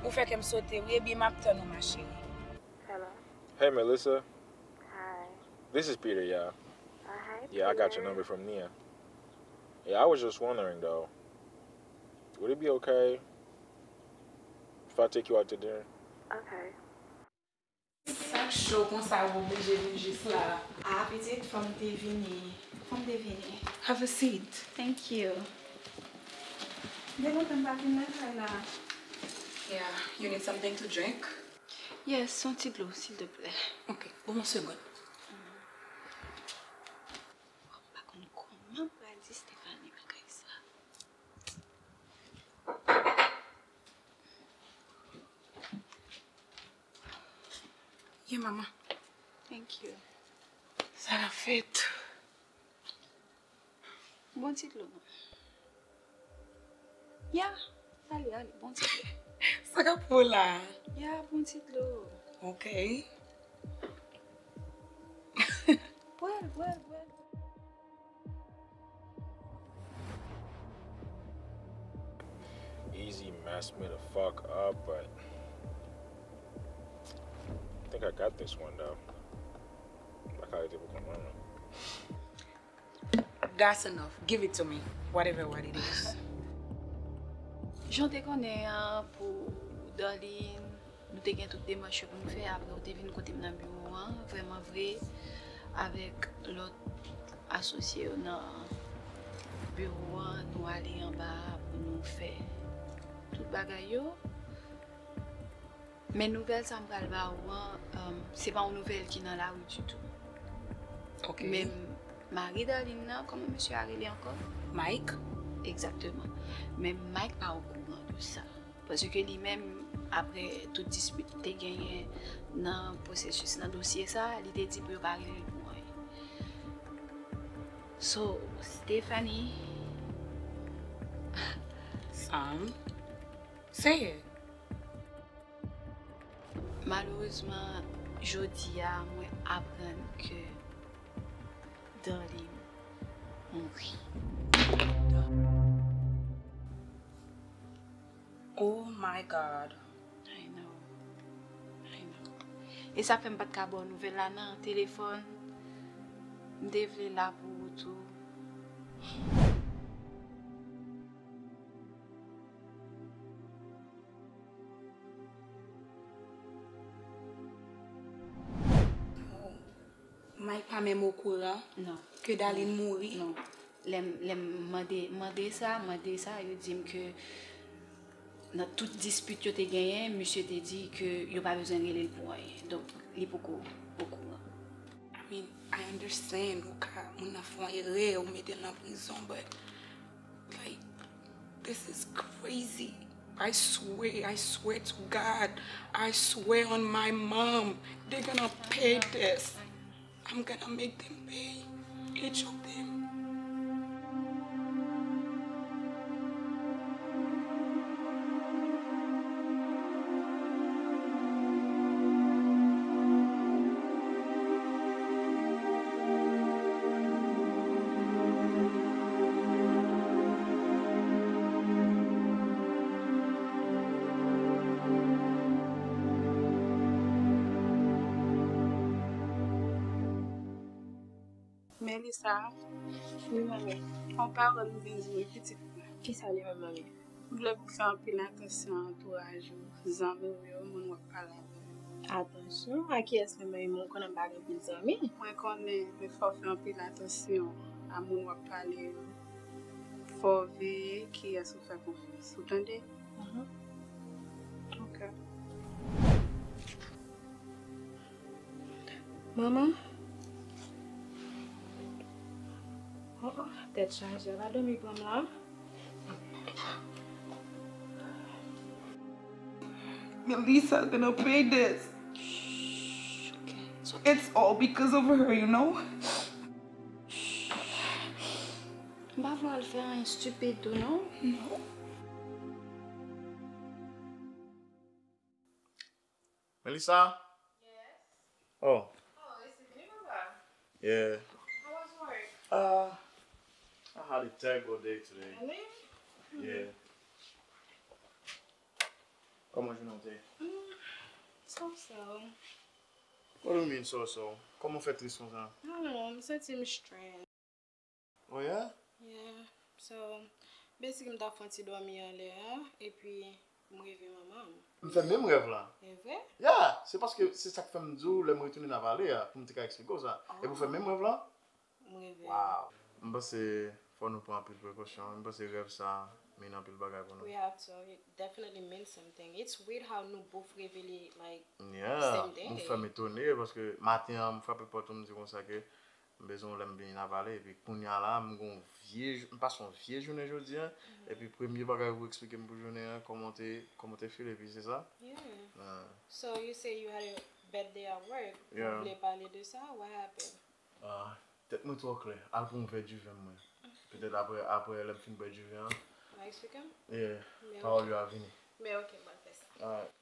Ou fè kè m sote, wi, ebyen, m ap tann ou, ma chérie. Hello. Hey, Melissa. Hi. This is Peter, yeah. Uh, hi, Yeah, I got your Peter. number from Nia. Yeah, I was just wondering, though. Would it be okay if I take you out to dinner? Okay. Sa k cho konsa, ou oblije vin jis la? A, pitit, fò m te vini. Fò m te vini. Have a seat. Thank you. Gen lontan m pa vin nan kay la. Yeah, you need something to drink? Yes, yon ti dlo, silteplè. Ok, ban m yon segonn. M pa konn kòman m pral di Stephanie bagay sa. Yeah, mama. Thank you. Sa k ap fèt? Bon ti dlo. Ya, ale, ale, bon ti dlo. Sa k ap fè w la? Ya, bon ti dlo. Ok. Bwè l, bwè l, bwè l. Easy messed me the fuck up, but I think I got this one though. Pa ka rete pou kont mwen, non. That's enough. Give it to me. Whatever what it is. Jan w te konnen an, pou Darline, nou te gen tout demach yo pou nou fè. Apre, ou te vin kote m nan biwo an, vrèman vre, avèk lòt asosye yo nan biwo an, nou ale anba a pou nou fè tout bagay yo. Men nouvèl sa m pral ba ou an, um, se pa yon nouvèl ki nan lari ditou. Ok. Men mari Darline nan, kòman mesye a rele ankò? Mike. Egzakteman. Men Mike pa okouran de sa. Paske li menm, apre tout dispit te genyen nan pwosesis, nan dosye sa, li te di pou yo pa rele l pou anyen. So, Stephanie. Sam. Say it. Malerezman, jodi a, mwen aprann ke Darline mouri. Oh my God. I know. I know. E sa fè m pa t ka ba w nouvèl la nan telefòn. M te vle la pou ou tou. Mike pa menm okouran ke Darline mouri? Non. Lè m, lè m mande, mande sa, mande sa, yo di m ke nan tout dispit yo te genyen, misye te di ke yo pa bezwen rele l pou anyen. Donk, li poko okouran. I mean, I understand, ou ka, moun nan fè yon erè, ou mete l nan prizon, but, like, this is crazy. I swear, I swear to God, I swear on my mom, they're gonna pay this. I'm gonna make them pay, each of them. Melissa, wi, manmi. Yon pawòl m vin di w, pitit mwen. Kisa li menm, manmi? M vle pou w fè anpil atansyon a antouraj ou, zanmi w yo, moun w ap pale avè yo. Atansyon? A kiyès menm, manmi? Mwen konnen m pa gen anpil zanmi. Mwen konnen, men fò w fè anpil atansyon a moun w ap pale yo. Fò w veye kiyès ou fè konfyans. Ou tande? Mhm. Ok. Manman? Oh, Tèt chaje, al dòmi pran m la. Melissa gonna pay this. Shh, okay, it's okay. It's all because of her, you know? Shh. M pa vle al fè anyen stupid tou, non. No. Melissa? Yes? Oh. Oh, it's me, papa. Yeah. How was work? Uh, I had a terrible day today. Really? Yeah. Kòman jounen w te ye? Mm, so-so. What do you mean, so-so? Kòman w fè tris konsa? I don't know, m santi m stress. Oh yeah? Yeah. So, basically, m t ap fè yon ti dòmi anlè a, epi m reve manman m. M fè menm rèv la. E vre? Yeah, se paske se sa k fè m di w lè m retounen nan vale a, pou m te ka eksplike w sa. Epi w fè menm rèv la? M reve. Wow. M panse fò nou pran anpil prekosyon. M panse rèv sa mean anpil bagay pou nou. We have to. It definitely means something. It's weird how nou both reve li, like, yeah, same day. M fè m etone paske maten an, m frape pòt ou, m di konsa ke m bezwen w lè m vini nan vale, epi kounye a la, m gon vye, m pase yon vye jounen jodi a, epi premye bagay ou eksplike m pou jounen an, kòman w te, kòman w te feel, epi se sa? Yeah. Ah. So you say you had a bad day at work. Yeah. Ou vle pale de sa? What happened? Ah, tèt mwen twò klè. Al pran yon vè diven mwen. Petèt apre, apre lè m fin bwè diven an. Mwen eksplike m? Yeah. Pawòl yo a vini. Men ok, m al fè sa. Alright.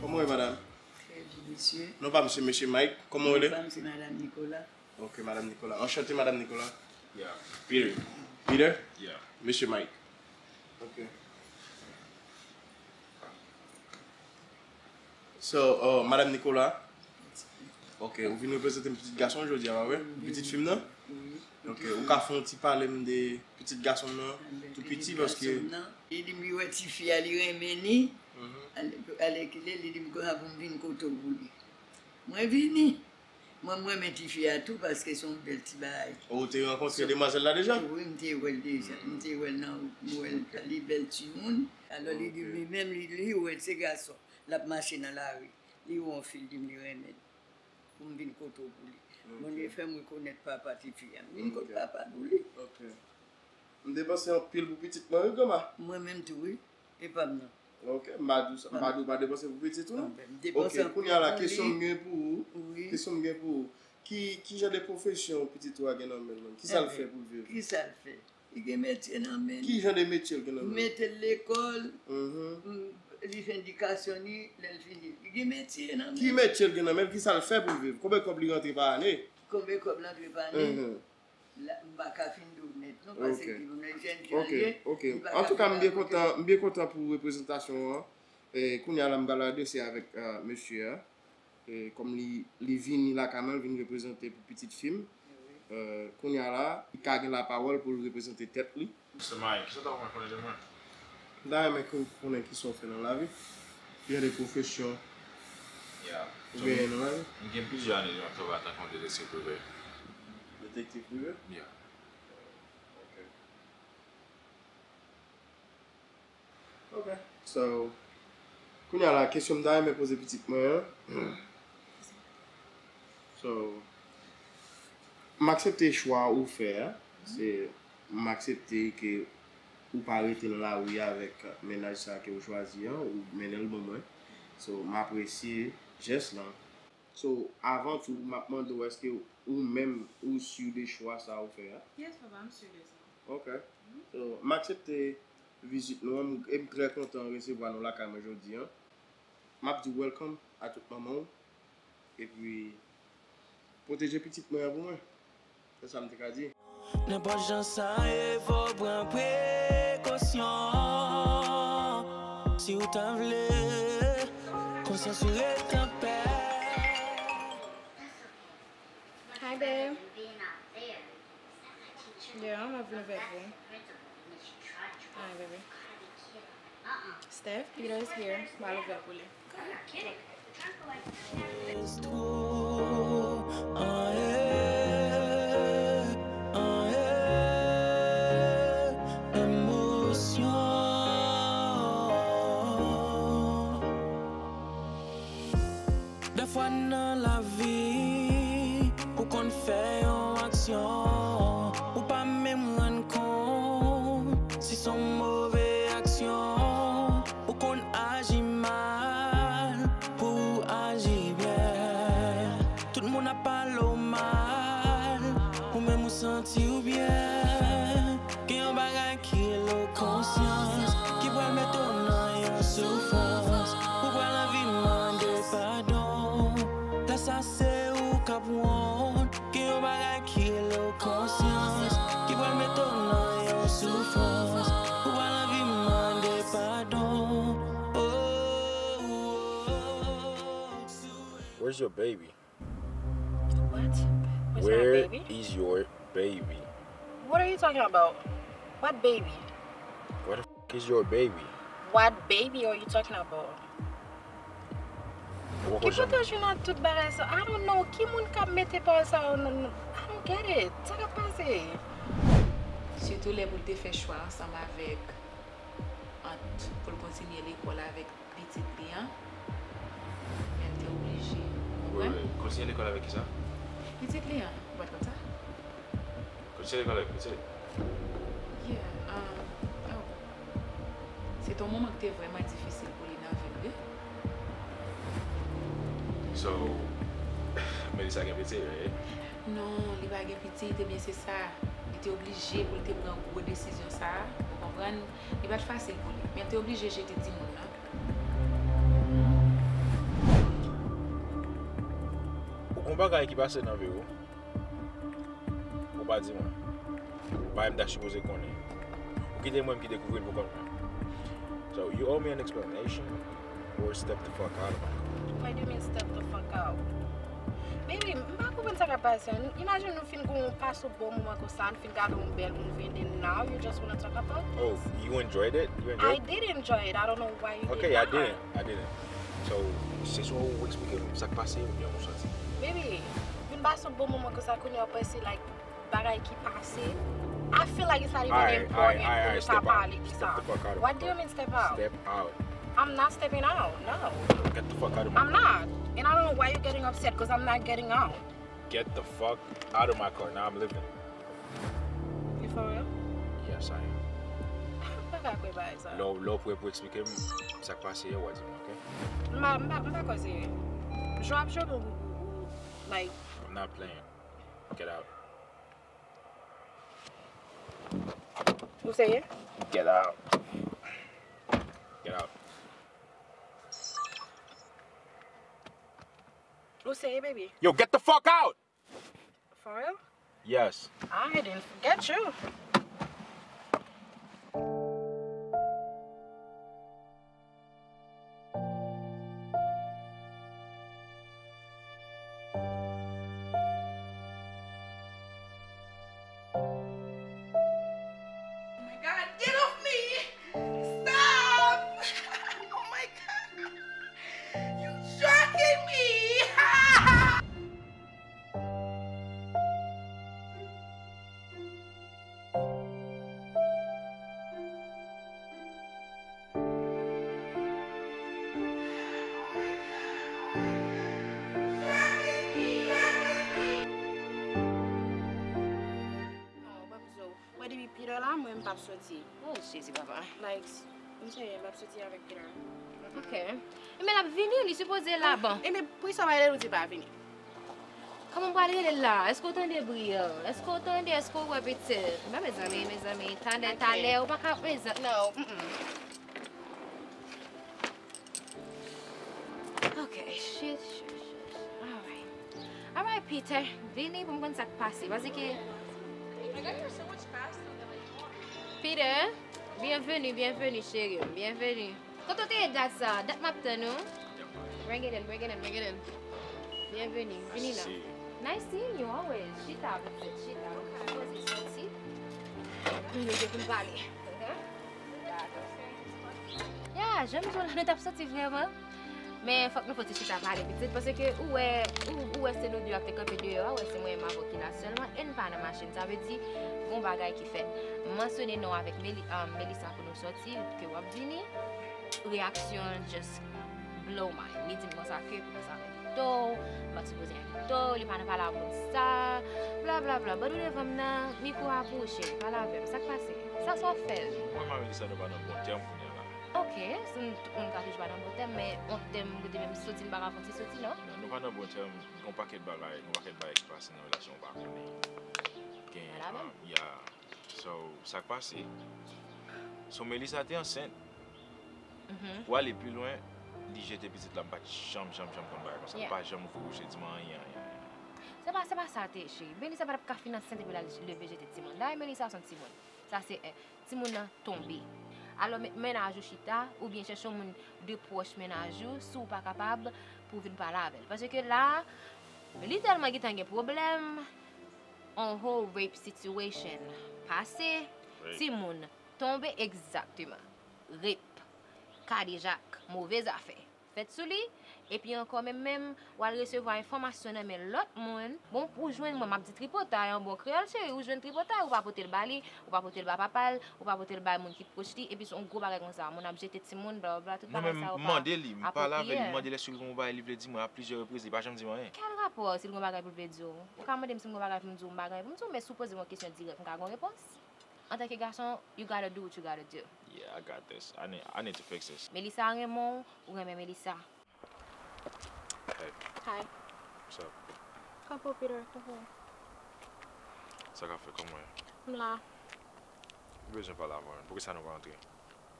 Kòman w ye, madanm? Trè byen, mesye. Non pa m se mesye Mike. Kòman w rele? Non pa m se madanm Nicolas. Ok, madanm Nicolas. Anchante, madanm Nicolas. Yeah. Peter. Peter? Yeah. Mesye Mike. Ok. So, uh, madanm Nicolas. Ok, ou vin reprezante m pitit gason w jodi a, pa vre? Pitit fi m nan? Wi. Ok, ou ka fè yon ti pale m de pitit gason m nan, tou piti, paske... Li di m li wè tifi a, li renmen li. Alèkile, li di m konsa pou m vin kote w pou li. Mwen vini. Mwen, m renmen tifi a tou, paske se yon bèl ti bagay. Ou te rankontre demwazèl la deja? Wi, m te wè l deja. M te wè l nan wout, m wè l, li bèl timoun. Alò, li di m li menm, li, li wè l se gason. L ap mache nan lari. Li wè yon fi, li di m li renmen l. Pou m vin kote w pou li. Bondye fè m rekonèt papa tifi a. M vin kot papa pou li. Ok. M depanse anpil pou pitit mwen, wi, granma. Mwen menm tou, wi. E pa m, non. Ok, m pa di w sa, m pa di w pa depanse pou pitit ou, non. Ok, kounye a la, kesyon m gen pou ou, kesyon m gen pou ou, ki, ki jan de pwofesyon pitit ou a gen nan men l menm? Ki sa l fè pou l viv? Ki sa l fè? Li gen metye nan men l. Ki jan de metye l gen nan men l? Mete l lekòl, li fè edikasyon li, lè l fini. Li gen metye nan men l. Ki metye l gen nan men l? Ki sa l fè pou l viv? Konbyen kòb li rantre pa ane? Konbyen kòb l rantre pa ane? La, m pa ka fin di w nèt, non, paske li yon jèn jan l ye, li pa ka fin rakonte. Antouka, m byen kontan, m byen kontan pou reprezantasyon an. E, kounye a la, m pral adrese avèk, euh, mesye a. E, kòm li, li vini lakay mwen, l vin reprezante pou pitit fi m. E, kounye a la, li ka gen lapawòl pou l reprezante tèt li. Mister Mike, kisa w ta renmen konnen de mwen? M ta renmen kon-, konnen kisa w fè nan lavi. Ki jan de pwofesyon ou genyen nan lavi? M gen plizyè ane deja m ap travay antanke yon detektiv prive. Detektiv prive? Yeah. Ok. Ok. So, kounye a la, kesyon m ta renmen poze pitit mwen an. So, m aksepte chwa ou fè a. Se, m aksepte ke ou pa rete nan lari avèk mennaj sa ke ou chwazi an, ou mennen l ban mwen. So, m apresye jès lan. So, avan tou, m ap mande w, èske ou menm, ou si de chwa sa ou fè a? Yes, papa, m si de sa. Ok. So, m aksepte vizit nou an, m, e m trè kontan resevwa nou lakay mwen jodi an. M ap di welcome a tout manman w. Epi, pwoteje pitit mwen an pou mwen. Se sa m te ka di. Nenpòt jan sa ye, fò w pran prekosyon. Si w ta vle, konsyans ou ret anpè. Hi, babe. Yeah, I'm having a bad dream. Hi, baby. Steph, Peter is here. Mwen al ouvè pou li. Estro, anyen, anyen, emosyon. Dèfwa nan lavi, ou konn fè yon aksyon, ou pa menm rann kont si s on move aksyon. Ou konn aji mal pou w aji byen. Tout moun ap pale w mal, ou menm ou santi w byen. Gen yon bagay ki rele w konsyans, ki pral mete w nan yon soufrans. Ou pral anvi mande padon. Lè sa se ou k ap wont. Gen yon bagay ki rele w konsyans, ki pral mete w nan yon soufrans. Ou pral anvi mande padon. Oh, oh, oh, oh. Where's your baby? What? Where's my baby? Where is your baby? What are you talking about? What baby? Where the f-, is your baby? What baby are you talking about? Ou poko janm. Ki pwoteksyon nan tout bagay sa? I don't know. Ki moun k ap mete pawòl sa yo nan, nan, I don't get it. Sa k ap pase? Sitou lè pou l te fè chwa ansanm avèk, ant pou l kontinye lekòl avèk pitit li an, men l te oblije. Ou konprann? Kontinye lekòl avèk kisa? Pitit li an. Ou pa t konn sa? Kontinye lekòl avèk pitit. Yeah, um, oh. Se te yon moman ki te vrèman difisil pou li nan vi l, wi. So, Melissa gen pitit, right? Non, li pa gen pitit, ebyen se sa. Li te oblije pou l te pran gwo desizyon sa a, ou konprann? Li pa t fasil pou li, men l te oblije jete timoun nan. Ou gon bagay ki pase nan vi w, ou pa di mwen. Bagay m ta sipoze konnen. Ou kite mwen m ki dekouvri l pou kont mwen. So, you owe me an explanation or step the fuck out of my car. What do you mean step the fuck out? Baby, m pa konprann sa k ap pase an. Imajine nou fin gon yon pase bon moman konsa, nou fin gade yon bèl movie, and then now you just wanna talk about this? Oh, you enjoyed it? You enjoyed it? I did enjoy it. I don't know why you did not. Okay, I didn't. I didn't. So, se swa ou eksplike m sa k pase oubyen ou sòti. Baby, vin pase yon bon moman konsa, kounye a w panse, like, bagay ki pase. I feel like it's not even important pou nou ta pale de sa. What do you mean step out? Step out. I'm not stepping out, no. Get the fuck out of my car. I'm not. And I don't know why you're getting upset, 'cause I'm not getting out. Get the fuck out of my car. Now I'm leaving. You for real? Yes, I am. M pa ka kwè bagay sa. Lè w, lè w prè pou eksplike m sa k pase yè, w a di m, ok? M pa, m pa, m pa kwè se jwe ap jwe pou, pou, pou, like. I'm not playing. Get out. Ou serye? Get out. Get out. Ou serye, baby? Yo, get the fuck out! For real? Yes. I didn't forget you. Soti. Oh, Jezi, papa. Like, m serye, m ap soti avèk Peter. Ok. Ebyen, l ap vini, li sipoze la, bon. Ebyen, poukisa w pa rele l, ou di l pa vini? Kòman m pral rele l la? Èske w tande bri an? Èske w tande? Èske w wè pitit? Bon, mezanmi, mezanmi, talè, talè, ou pa ka, mezanmi. No, mm-mm. Ok, shit, shit, shit. Alright. Alright, Peter, vini pou m konn sa k pase. Paske Peter, byenveni, byenveni, cheri m, byenveni. Kote w te ye dat sa? Dat m ap tann ou. Bring it in, bring it in, bring it in. Byenveni, vini la. Nice seeing you always. Chita, pitit, chita. Poze, soti. Nou gen pou n pale. Ok? Ya, jan m di w la, nou t ap soti vrèman. Men fòk nou fè ti chita pale pitit, paske ou wè, ou, ou wè se nou de ap te kanpe deyò a, ou wè se mwen menm avè w ki la sèlman, e n pa nan machin. Sa vle di, gon bagay ki fèt. M mansyone non avèk Meli, um, Melissa pou nou sòti, ke w ap vini. Reyaksyon just blow mind. Li di m konsa ke pou sa mwen pito, m pa t sipoze envite w, li pa nan pale avè w sa, bla bla bla. But ou devan m nan, mikwo a pou ou cheri, pale avè m, sa k pase? Sa sa w fè? Mwen, m a Melissa, nou pa nan bon tèm kounye a la. Ok, si nou tout moun ka toujou pa nan bon tèm, men yon tèm kote menm soti m pa ka fè yon ti soti, non? Non, nou pa nan bon tèm, gen yon pakèt bagay, gen yon pakèt bagay ki pase nan relasyon ou pa konnen. Gen, Ala menm. Um, yeah. So, sa k pase? So, Melissa te ansent. Pou ale pi lwen, li jete pitit la, m pa t janm, janm, janm konn bagay konsa. M pa janm ouvri bouch e di m anyen, anyen, anyen. Se pa, se pa sa te, cheri. Melissa pa t ap ka fin ansent epi l al leve jete timoun. Dayè, Melissa se yon timoun. Sa se en. Timoun nan tonbe. Alò, met mennaj ou chita, oubyen chèche yon moun de pwòch mennaj ou, si w pa kapab, pou w vin pale avè l. Paske la, li tèlman gentan gen pwoblèm, on whole rape situation pase, timoun tonbe, egzakteman. Rape, kadejak, move zafè fèt sou li, epi ankò menm menm, w al resevwa enfòmasyon nan men lòt moun. Bon, ou jwenn mwen, m ap di tripotay an bon kreyòl, cheri, ou jwenn tripotay, ou pa pote l ba li, ou pa pote l ba papa l, ou pa pote l bay moun ki pwòch li, epi se yon gwo bagay konsa, moun ap jete timoun, blablabla, tout bagay sa yo pa apwopriye. Non, men m mande li, m pale avè li, m mande l èske l gen yon bagay li vle di mwen a plizyè repriz, li pa janm di m anyen. Kèl rapò si l gen yon bagay pou l vle di w? Ou ka mande m si m gen yon bagay pou m di w, m pa gen pou m di w, men sipoze m gen yon kesyon dirèk, m ka gen yon repons. Antanke gason, you gotta do what you gotta do. Yeah, I got this. I need, I need to fix this. Melissa renmen w, ou renmen Melissa. Hey, Hi. What's up? Kanpo, Peter, kanpo. Sa k ap fèt, kòman w ye? M la. M bezwen pale avè w. Poukisa nou pa antre?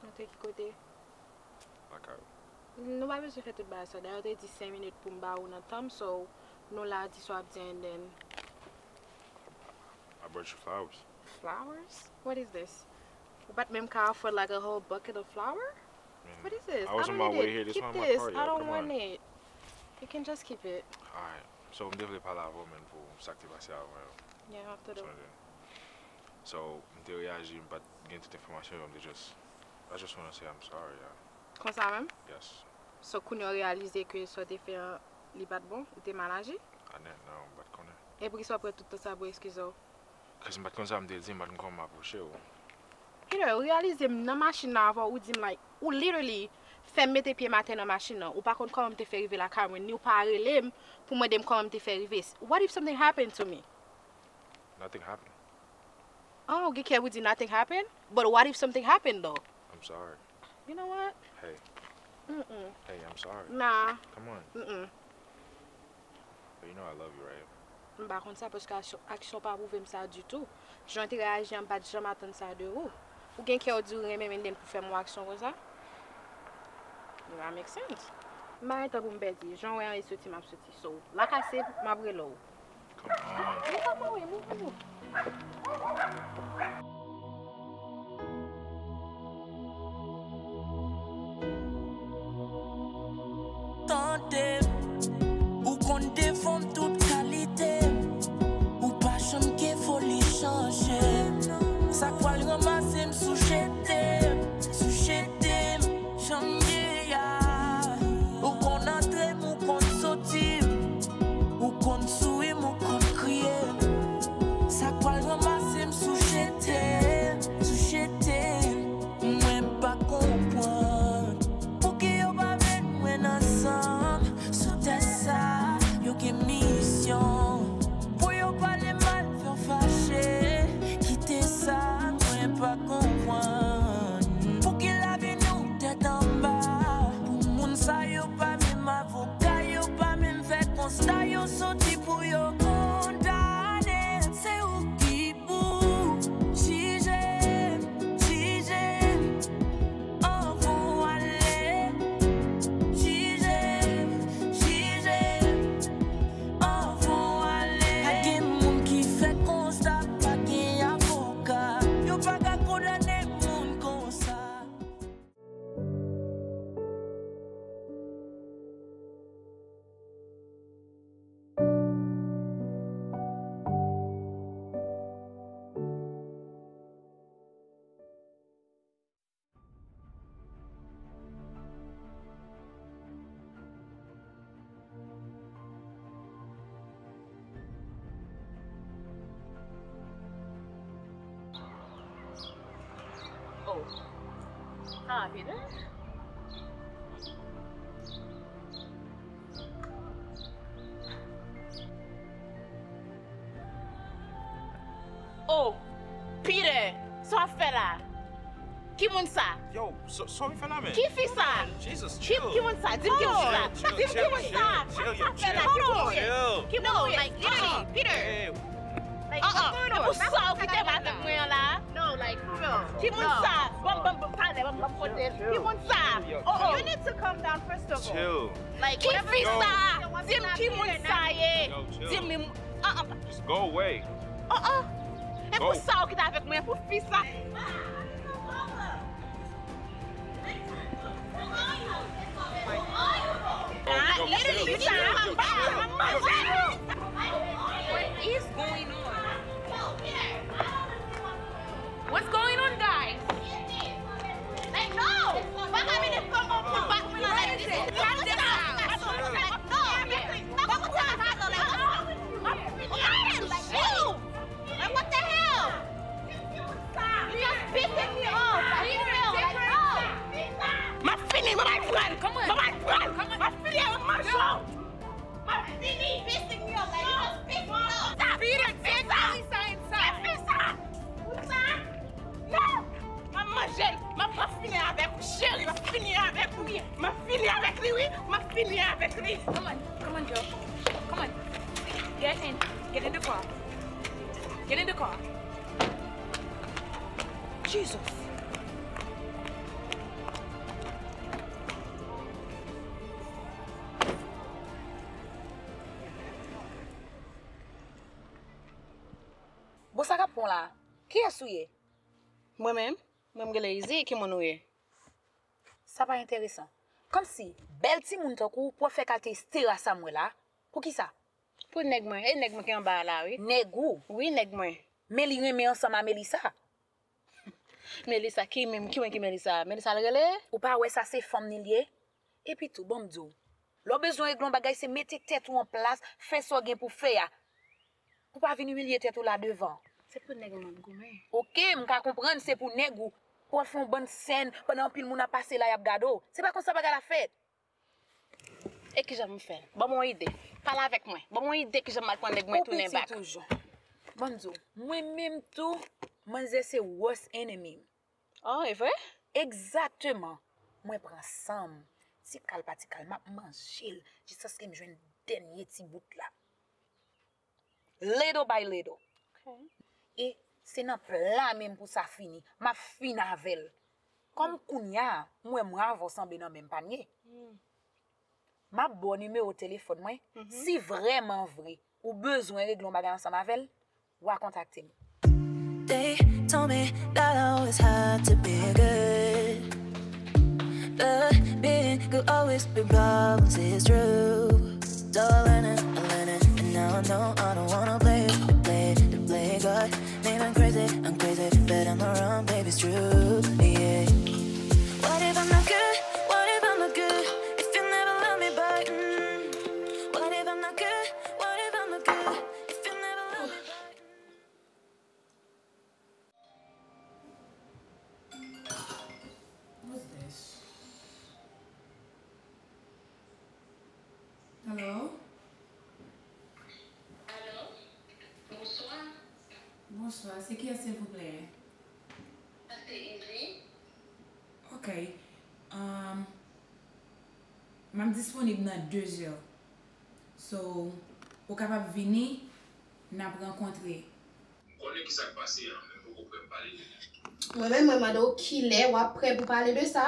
Antre ki kote? Lakay ou. Nou pa bezwen fè tout bagay sa. Dayè, ou te di senk minit pou m ba ou nan tan m, so nou la, di sa w ap di, and then I brought you flowers. Flowers? What is this? Ou pa t menm ka afford like a whole bucket of flower? What is this? I was I on don't my need way it. Here. This Keep one my this. car, I y'all. don't Come want on. It. You can just keep it. Alright. So, m te vle pale avè w, men, pou sa k te pase avan yo. Yeah, after the. Sonje. So, m te reyaji, m pa t gen tout enfòmasyon yo, m te just, I just wanna say I'm sorry, yeah. Konsa menm? Yes. So, kounye a w reyalize ke sa w te fè an, li pa t bon? Ou te mal aji? I didn't know, m pa t konnen. E poukisa w pran tout tan sa pou eskize w? Cause m pa t konn sa m te di, m pa t konn kòman m apwoche w. Peter, ou reyalize m nan machin nan avè w, ou di m, like, ou literally fè m mete pye m atè nan machin nan. Ou pa konn kòman m te fè rive lakay mwen, ni w pa rele m pou mande m kòman m te fè rive. What if something happened to me? Nothing happened. Oh, gen kè pou di nothing happened? But what if something happened, though? I'm sorry. You know what? Hey, Mm-mm. Hey, I'm sorry. Nah. Come on. Mm-mm. But you know I love you, right? M pa konn sa paske aksyon, aksyon pa pwouve m sa ditou. Jan w te reyaji an, m pa t janm atann sa de ou. Ou gen kè w di w renmen m, and then pou fè m yon aksyon konsa? It don't make sense. M pa gen tan pou m pèdi. Jan w wè an, e soti m ap soti. So, lakase, m ap rele w. Come on. Move out my way, move, move, move. Tande m, ou konn devan m tout kalite m. Ou pa janm gen foli chanje m. Sa k pral ranmase m si w jete m, si w jete m, jan m ye a. Ou konn antre m, ou konn soti m. Ou konn souri m, ou konn kriye m. Sa k pral ranmase m si w jete m, si w jete m. Mwen pa konprann pouki yo pa vle n ansanm. Ah, Peter. Oh, Peter, sa w ap fè la? Ki moun sa? Yo, sa w ap fè la, man? Ki fi sa? Jesus, chill. Ki moun sa? Di m ki moun sa. Di m ki moun sa. Sa w ap fè la? Ki moun ye? Ki moun ye? Peter. Like, what's going on? Pou sa w kite m avèk mwen an la? No, like, for real. Ki moun sa? Ban m, ban m, ban m pale, ban m, ban m kote. Ki moun sa? Oh, oh. You need to calm down, first of all. Chill. Like, ki fi sa? Di m ki moun sa ye. Di m, ah, ah. Just go away. Oh, oh. E pou sa w kite avèk mwen, pou fi sa. Literally, you need to calm down. What is going on? What's going on, guys? Like, no! Calm down. Like, no! Like, what the hell? You just pissing me off. Like, for real. Like, no! M ap fini, m ap pran. M ap pran. M ap fini avèk manzè. M ap fini. Pissing me off. Like, you just pissing me off. Peter, take Melissa inside. Fi sa! Fi sa! No! M ap manje l. M ap, m ap fini avèk ou, cheri. M ap fini avèk ou. M ap fini avèk li, wi. M ap fini avèk li. Come on, come on, girl. Come on. Get in. Get in the car. Get in the car. Jesus. Bon, sa k ap pran w la? Kiyès ou ye? Mwen menm? Mwen, m rele Izi, ki moun ou ye? Sa pa enteresan. Kòmsi, bèl timoun tankou w pou w ap fè kalite estera sa m wè la? Poukisa? Pou nèg mwen, e nèg mwen ki anba a la, wi. Nèg ou? Wi, nèg mwen. Men li renmen ansanm a Melissa. Melissa ki menm, ki mwen ki Melissa? Melissa l rele? Ou pa wè sa se fanm ni l ye? Epi tou, ban m di w, lè w bezwen regle yon bagay, se mete tèt ou an plas, fè sa w gen pou fè a. Ou pa vin imilye tèt ou la devan. Se pou nèg mwen ap goumen. Oke, m ka konprann se pou nèg ou. Pou w ap fè yon bann sèn pandan anpil moun ap pase la, y ap gade w. Se pa konsa bagay la fèt. E kijan m fè l? Ban m yon ide. Pale avèk mwen. Ban m yon ide kijan m al pran nèg mwen tounen bak. Ou piti toujou. Ban m di w, mwen menm tou, manzè se worst enemy m. Oh, e vre? Egzakteman. Mwen pran san m. Ti kal pa ti kal, m ap manje l jiskaske m jwenn dènye ti bout la. Little by little. Ok. E se nan pla menm pou sa fini. M ap fin avè l. Kòm kounye a, m wè mwen avè w sanble nan menm panye. Hmm. M ap ba w nimewo telefòn mwen. Mhm. Si vrèman vre, ou bezwen regle yon bagay ansanm avè l, w a kontakte m. They told me that I always had to be good. But being good always bring problems, it's true. So I learned it, I learned it, and now I know I don't wanna play, play, to play God. Maybe I'm crazy, I'm crazy, but I'm not wrong, baby, it's true, yeah. What if I'm not good? What if I'm not good? If you never love me back, mm. What if I'm not good? What if I'm not good? If you never love me back, mm. What's this? Hello? Alo? Bonswa. Bonswa, se kiyès, silvouplè? Sa se Izzy. Ok. Um, m ap disponib nan de zè. So, ou kapab vini, n ap rankontre. M konnen ki sa k pase a, men m poko prè pou pale de li. Mwen menm, mwen mande w kilè w ap prè pou pale de sa.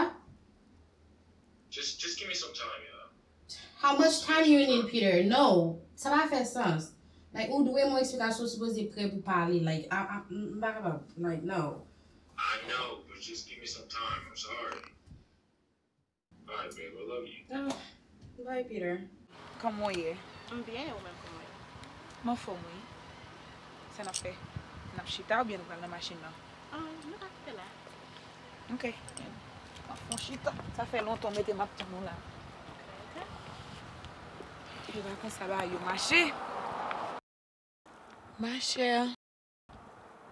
Just, just give me some time, yeah. How much time you need, Peter? No. Sa pa fè sans. Like, ou dwe m yon eksplikasyon, ou sipoze prè pou pale. Like, a, a, m pa kapab. Like, no. I know, but just give me some time. I'm sorry. Alright, babe, I love you. Ah, bye, Peter. Kòman w ye? M byen, e ou menm, kòman w ye? M anfòm, wi. Sa n ap fè? N ap chita oubyen nou pral nan machin nan? Ah, nou ka kite la. Ok. N ap fè yon chita. Sa fè lontan w mete m ap tann ou la. Ok. E pa konsa bagay yo mache. Ma chère,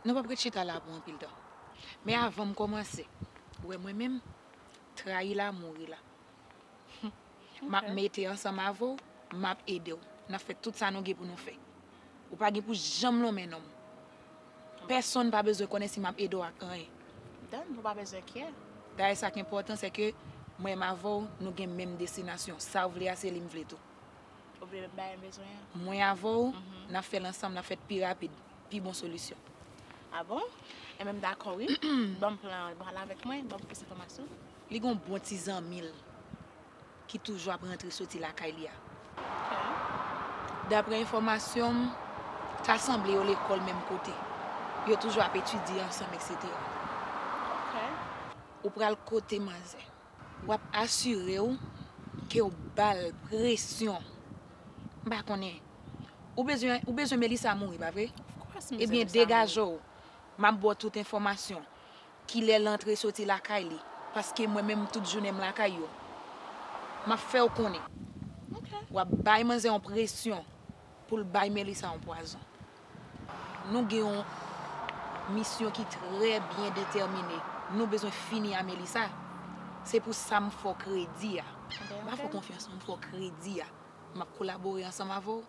nou p ap ret chita la pou anpil tan. Men avan m kòmanse, ou wè mwen menm, trayi la, mouri la. M ap mete ansanm avè w, m ap ede w. N ap fè tout sa nou gen pou nou fè. Ou pa gen pou janm lonmen non m. Pèsonn pa bezwen konnen si m ap ede w ak anyen. Done, ou pa bezwen kyè. Dayè, sa k enpòtan, se ke mwen menm avè w, nou gen menm destinasyon. Sa w vle a, se li m vle tou. Ou vle menm bagay m bezwen an? Mwen avè w, n ap fè l ansanm, n ap fè l pi rapid, pi bon solisyon. A bon? Enben, m dakò, wi. Ban m plan an, pale avèk mwen, ban m plis enfòmasyon. Li gen yon bon ti zanmi l ki toujou ap rantre soti lakay li a. Daprè enfòmasyon m, ta sanble yo lekòl menm kote. Yo toujou ap etidye ansanm, etsetera. Ou pral kote manzè. W ap asire w ke w ba l presyon. M pa konnen. Ou bezwen, ou bezwen Melissa mouri, pa vre? Ebyen, degaje w. M ap ba w tout enfòmasyon. Kilè l antre soti lakay li. Paske mwen menm, tout jounen m lakay yo. M ap fè w konnen. W ap bay manzè yon presyon pou l bay Melissa yon pwazon. Nou gen yon misyon ki trè byen detèmine. Nou bezwen fini a Melissa. Se pou sa m fè w kredi a. M pa fè w konfyans, m fè w kredi a. M ap kolabore ansanm avè w.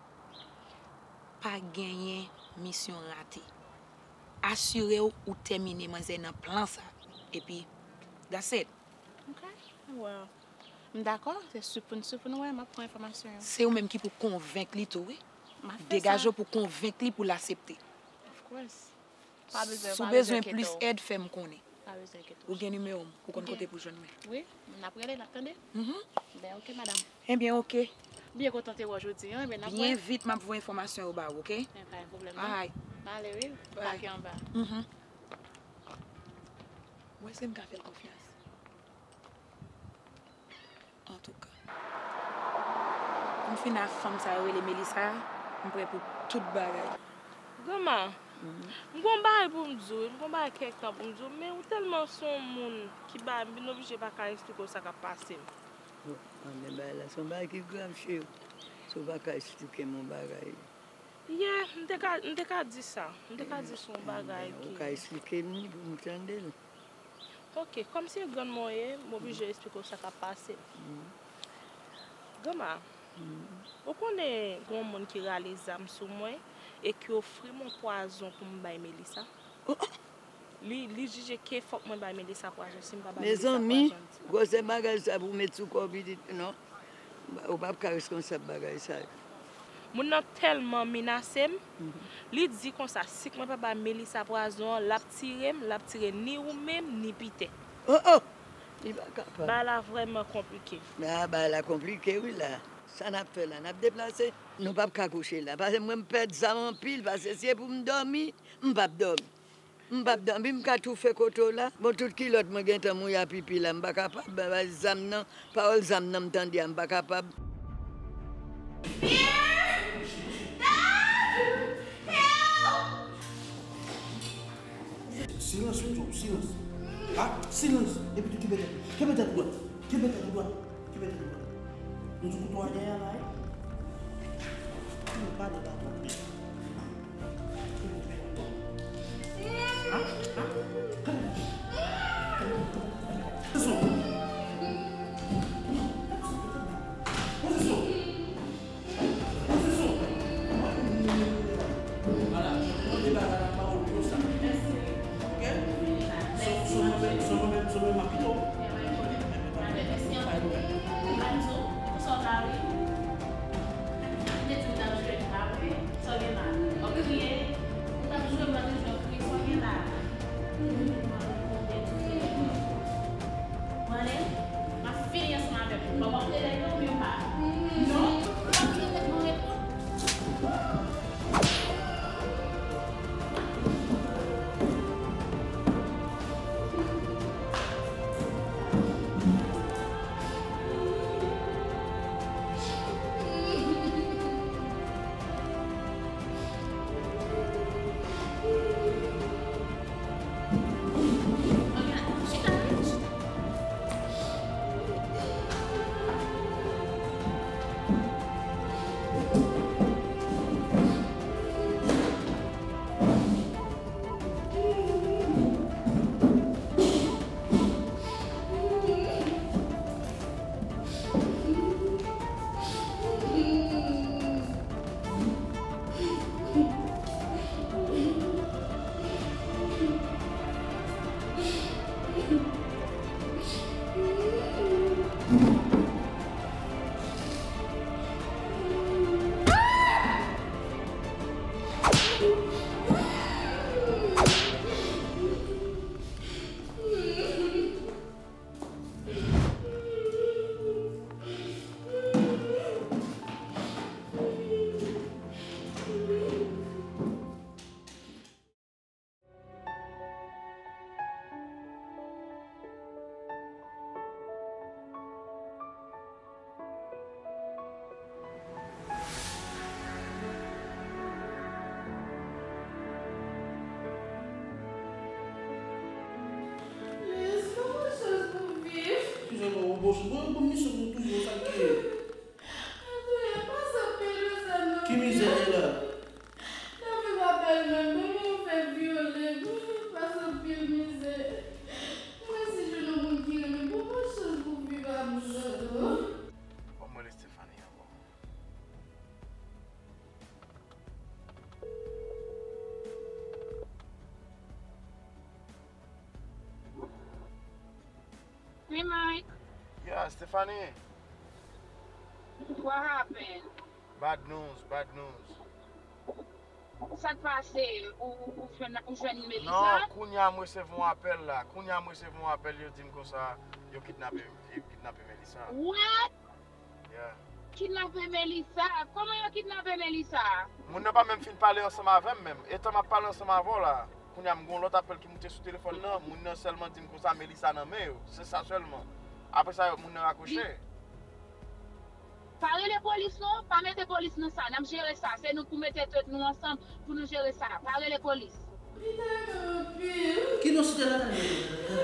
Pa genyen misyon rate. Asire w ou tèmine manzè nan plan sa. Epi, that's it. Ok, well, m dakò, se sou pou n, sou pou n wè, m ap pran enfòmasyon yo. Se ou menm ki pou konvenk li tou, wi. M ap fè sa. Degaje w pou konvenk li pou l aksepte. Of course. Pa bezwen, pa bezwen enkyete w. Si w bezwen plis èd, fè m konnen. Pa bezwen enkyete w. Ou gen nimewo m, ou konn kote pou jwenn mwen. Wi, n ap rele, n ap tande. Mhm. Ben, ok, madanm. Ebyen, ok. Byen kontan te wè w jodi a, ebyen, n ap wè. Byen vit, m ap voye enfòmasyon yo ba ou, ok? Men pa gen pwoblèm, non. Alright. M ale, wi. Pake anba. Mhm. Ou wè si m ka fè l konfyans. Antouka, pou m fin ak fanm sa yo rele Melissa a, m prè pou tout bagay. Granma, m gon bagay pou m di w, m gon bagay kèk tan pou m di w, men ou tèlman se yon moun ki ba m, m vin oblije pa ka esplike w sa k ap pase m. Bon, men bagay la se yon bagay ki grav, cheri. Si w pa ka esplike m yon bagay. Yeah, m te ka, m te ka di sa. M te ka di se yon bagay ki. Ou ka esplike m li pou m tande l. Ok, kòm se grann mwen w ye, m oblije esplike w sa k ap pase. Granma, ou konnen gen yon moun ki rale zam sou mwen e ki ofri m yon pwazon pou m bay Melissa? Li, li jije ke fòk mwen bay Melissa pwazon, si m pa bay Melissa pwazon, li di. Mezanmi, gwosè bagay sa pou w met sou kò w pitit, non. Ou p ap ka reskonsab bagay sa yo. Moun nan tèlman menase m, li di konsa, si mwen pa bay Melissa pwazon an, l ap tire m, l ap tire ni ou menm, ni Pitè. Oh, oh! Li pa kapab. Bagay la vrèman konplike. Ah, bagay la konplike, wi, la. Sa n ap fè la? N ap deplase? Nou p ap ka kouche la. Paske mwen, m pèdi zam anpil, paske si se pou m dòmi, m p ap dòmi. M p ap dòmi, m ka toufe kote w la. Bon, tout kilòt mwen gentan mouye a pipi la, m pa kapab. Ba, ba, zam nan, pawòl zam nan m tande a, m pa kapab. Silans, Job, silans. Ha? Silans. Epi tou kenbe tèt. Kenbe tèt ou dwat. Kenbe tèt ou dwat. Kenbe tèt ou dwat. M di kouto a dèyè la, wi. Ou pa de la tòt. Sa w gen la? W ap kriye? Ou t ap jwe, w ap jwe, w ap kriye, sa w gen la? Mwen ale, m ap fini ansanm avèk ou. Bon, w ap rele yo, oubyen w pa? Non, w ap fini tèt mwen reponn. Bon, bon, misyon pou touye w, sa l te ye. Ki mizè te la? Nan viv apèl menm, menm yo fè vyole m, pase anpil mizè. Mwen si jwenn yon moun ki renmen, bon, bon chans pou viv a moun nan tou. Ban m rele Stephanie ankò. Wi, Mike. Yeah, Stephanie. What happened? Bad news, bad news. Sa k pase? Ou, ou, ou jwenn, ou jwenn Melissa? Non, kounye a m resevwa yon apèl la. Kounye a m resevwa yon apèl, yo di m konsa, yo kidnape, yo kidnape Melissa. What? Yeah. Kidnape Melissa? Kòman yo kidnape Melissa? Moun nan pa menm fin pale ansanm avè m menm. Etan m ap pale ansanm avè w la, kounye a m gen yon lòt apèl ki moute sou telefòn nan, moun nan sèlman di m konsa Melissa nan men yo. Se sa sèlman. Apre sa, yo, moun nan rakwoche. Pa rele polis non, pa mete polis nan sa, n ap jere sa, se nou k pou mete tèt nou ansanm pou nou jere sa, pa rele polis. Peter anpil. Ki non site la? Peter.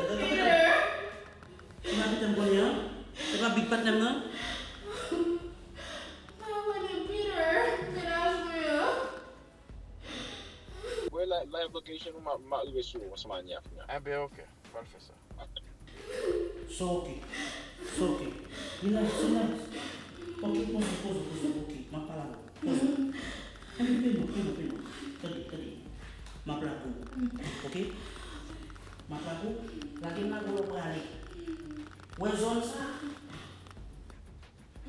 Ou pa Peter m konnen an? Se pa big patnè m nan? Mwen konnen Peter, mennaj mwen an. Wè la, live location ou, m a, m a rive sou ou ansanm ak Nia kounya. Enben, ok, m pral fè sa. So, ok. So, ok. Relax, relax. Ok, poze, poze, poze, ok. M ap pale avè w. Poze. Enben, peye non, peye non, peye non. Tande, tande. M ap la pou ou. Ok? M ap la pou ou. Lage m la pou w prale. Wè zòn sa?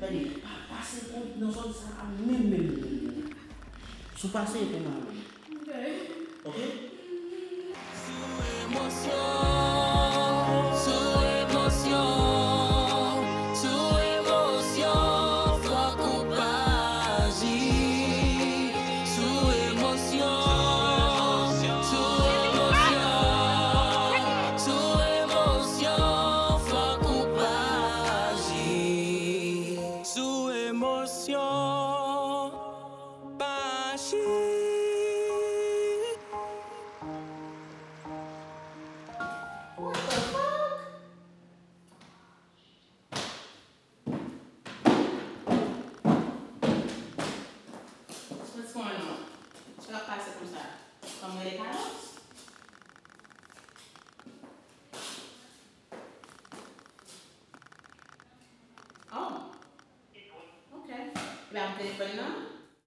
Tande, pa pase kont nan zòn sa a menm, menm, menm, menm. Si w pase, e pou m ale. Ok? Sou emosyon, sou emosyon, sou emosyon, fòk ou pa aji. Sou emosyon, sou emosyon, sou emosyon, fòk ou pa aji. Sou emosyon, pa aji. What the fuck? What's going on? Sa k ap pase konsa? Kòm rele Carlos? Oh. Ok. Epi ak telefòn nan?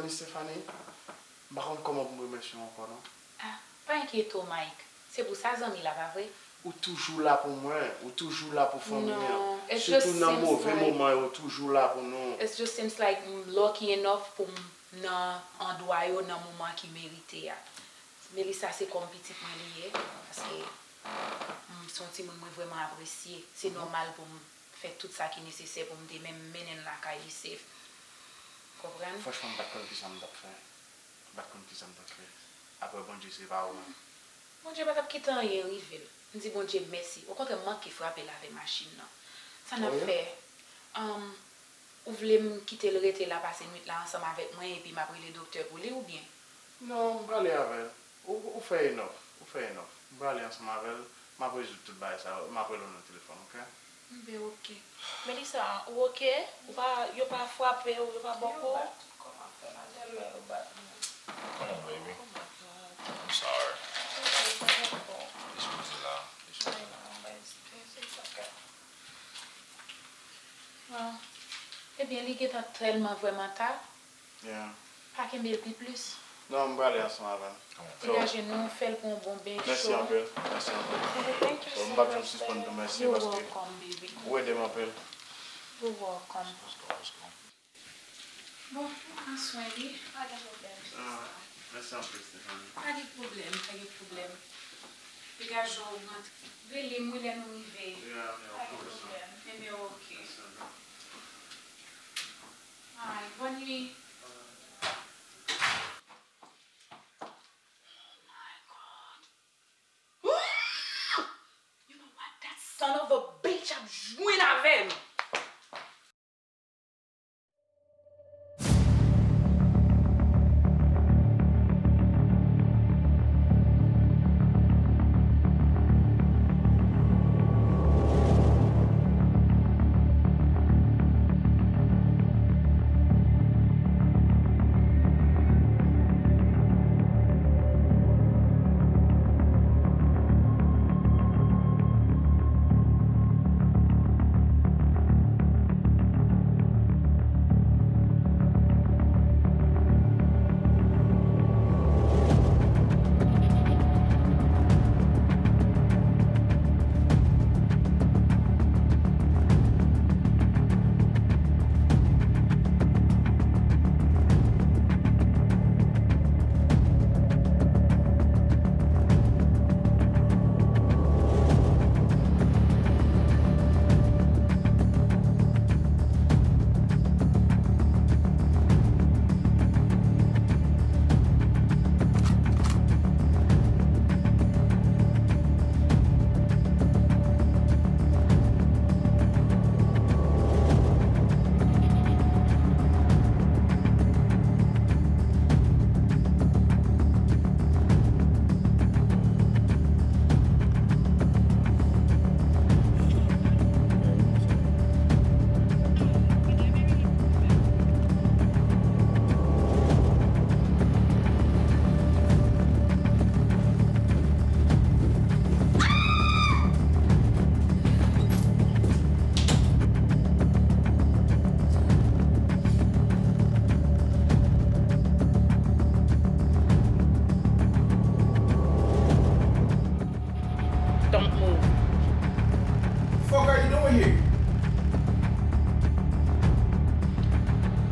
Stephanie, m pa konn kòman pou m remèsye w ankò non. Ah, pa enkyete w, Mike. Se pou sa zanmi la, pa vre? Ou toujou la pou mwen, ou toujou la pou fanmi an. Non, it just seems like, sitou nan move moman yo, ou toujou la pou nou. It just seems like m lucky enough pou m nan andwa yo nan moman ki merite a. Melissa se kòm pitit mwen li ye, paske, mm, se yon timoun mwen vrèman apresye. Se nòmal pou m fè tout sa ki nesesè pou m te menm mennen l lakay li safe. Konprann? Franchman, m pa t konn kisa m t ap fè. M pa t konn kisa m t ap fè. Apre Bondye, se pa ou menm. Bondye pa t ap kite anyen rive l. M di Bondye mèsi. Okontrè, m manke frape l avè machin nan. Sa n ap fè? Anm, ou vle m kite l rete la, pase nwit la ansanm avèk mwen, epi m ap rele doktè pou li, oubyen? Non, m prale avè l. Ou, ou fè enough, ou fè enough. M prale ansanm avè l, m ap rezoud tout bagay sa yo, m ap rele w nan telefòn, ok? Enben, ok. Melissa, ou ok? Ou pa, yo pa frape w, yo pa bòkò w? Yo bat kò m ap fè mal, tèlman yo bat mwen. Come on, baby. Oh my God. I'm sorry. It's okay, it's okay. It's okay, la. It's okay. It's okay. Ah. Ebyen, li gentan tèlman vrèman ta. Yeah. Pa kenbe l pi plis. Non, m prale ansanm avè l. Degaje nou, fè l pran yon bon ben cho. Mèsi anpil. Mèsi anpil. Thank you so much, baby. So, m p ap janm sispann di w mèsi paske ou ede m anpil. You're welcome, baby. You're welcome. Bon, nou pran swen li, pa gen pwoblèm, sista. Ah, mèsi anpil, Stephanie. Pa gen pwoblèm, pa gen pwoblèm. Degaje w, rantre. Rele m, wi, lè nou rive. Yeah, yeah, of course. Pa gen pwoblèm. Enben, ok. Mèsi anpil. Ay, bòn nuit. Oh my God. You know what? That son of a bitch ap jwenn avè m.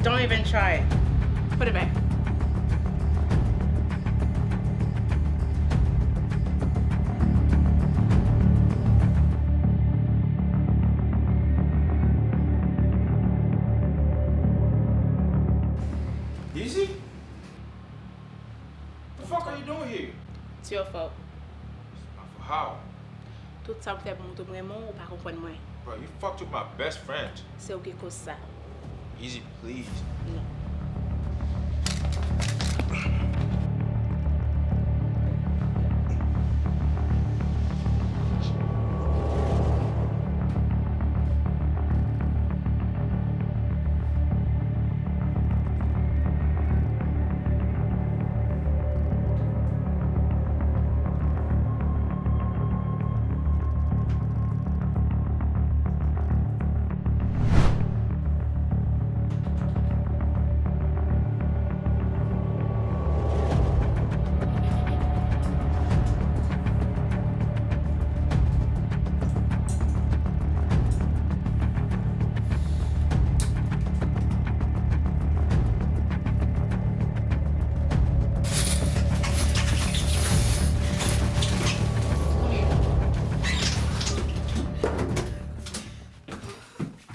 Don't even try. Put it back. Easy? The fuck are you doing here? It's your fault. How? Tout sa m fè pou montre m renmen w, ou pa konprann mwen. Bro, you fucked with my best friend. Se ou ki koz sa. Easy, please. Non.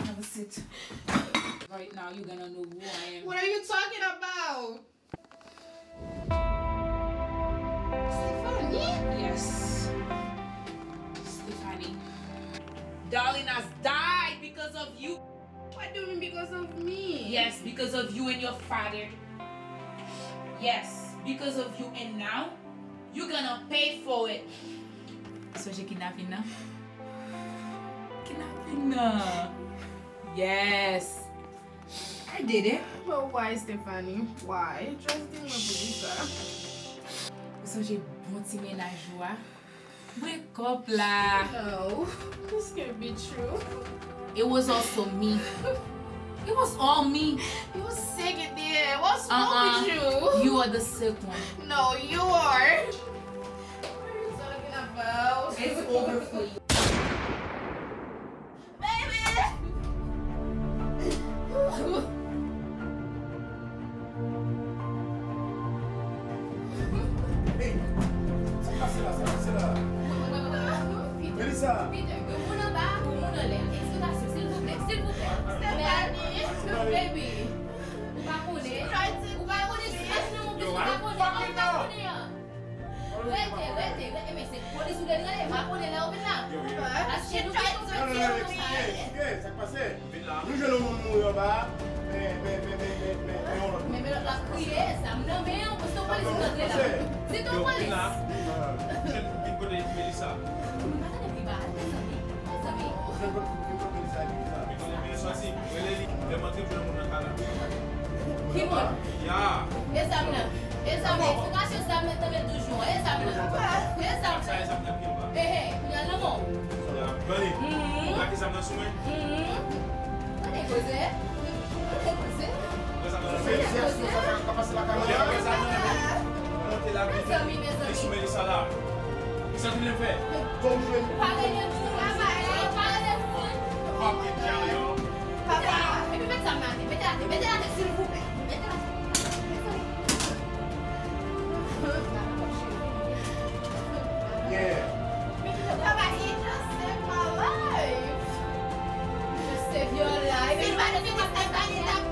Have a seat. Right now, you're gonna know who I am. What are you talking about? Stephanie? Yes. Stephanie. Darling has died because of you. What do you mean because of me? Yes, because of you and your father. Yes, because of you and now you gonna pay for it. Sonje kidnapin nan? Kidnapin nan. Yes. I did it. But why, Stephanie? Why? Just di mwen poukisa. Ou sonje bon ti mennaj ou a? Break up la. No, this can't be true. It was also me. It was all me. You sick in there. What's wrong with you? You are the sick one. No, you are. What are you talking about? It's over for you. Baby! Hey, sa k pase la, sa k pase la? Melissa! Peter, gen moun anba, gen moun anlè. Eksplikasyon, silvouplè, silvouplè. Stephanie! Baby! Ou pa konnen? Ou pa konnen? Yo, I don't fucking know. Rete, rete, rete, men se polis ou te rele, m pa konnen lè ou vin la. Paske nou te konn soti yo konsa. Sa k pase? Nou jwenn yon moun mouri anba a. Men, men, men, men, men, men, men yon lòt moun. Men, men lòt la kriye, zam nan men w, se yon polis ki rantre la. Se yon polis. Yo vin la. Vin kote Melissa. Ou pa tande pi ba, mezanmi, mezanmi. Vin kote, vin kote Melissa epi vin la. Vin kote Melissa soti. Rele li. Lè m antre, m jwenn yon moun nan kay la. Ki moun? Ya. E zam nan. E zam nan, eksplikasyon zam nan tanbe toujou an. E zam nan. E zam nan. Sa e zam nan pye ba. Ehe, kounye a l nan men w. Kounye a, gade. Mhm. Ou plake zam nan sou mwen? Mhm. Gade koze. Gade koze. Gade zam nan sou mwen. Gade koze. Sa ka pase la kamera. Gade zam nan. Monte la. Mezanmi, mezanmi. Li sou Melissa la. Kisa w te vle m fè? Fò m jwenn. Pa rele m sou travay, pa rele m sou. Fucking Jerry, yo. Papa, epi met zam nan atè, mete l atè, mete l atè, silvouplè. Mete l atè. Yeah. Papa, he just saved my life. He just saved your life. If I didn't have that, he t ap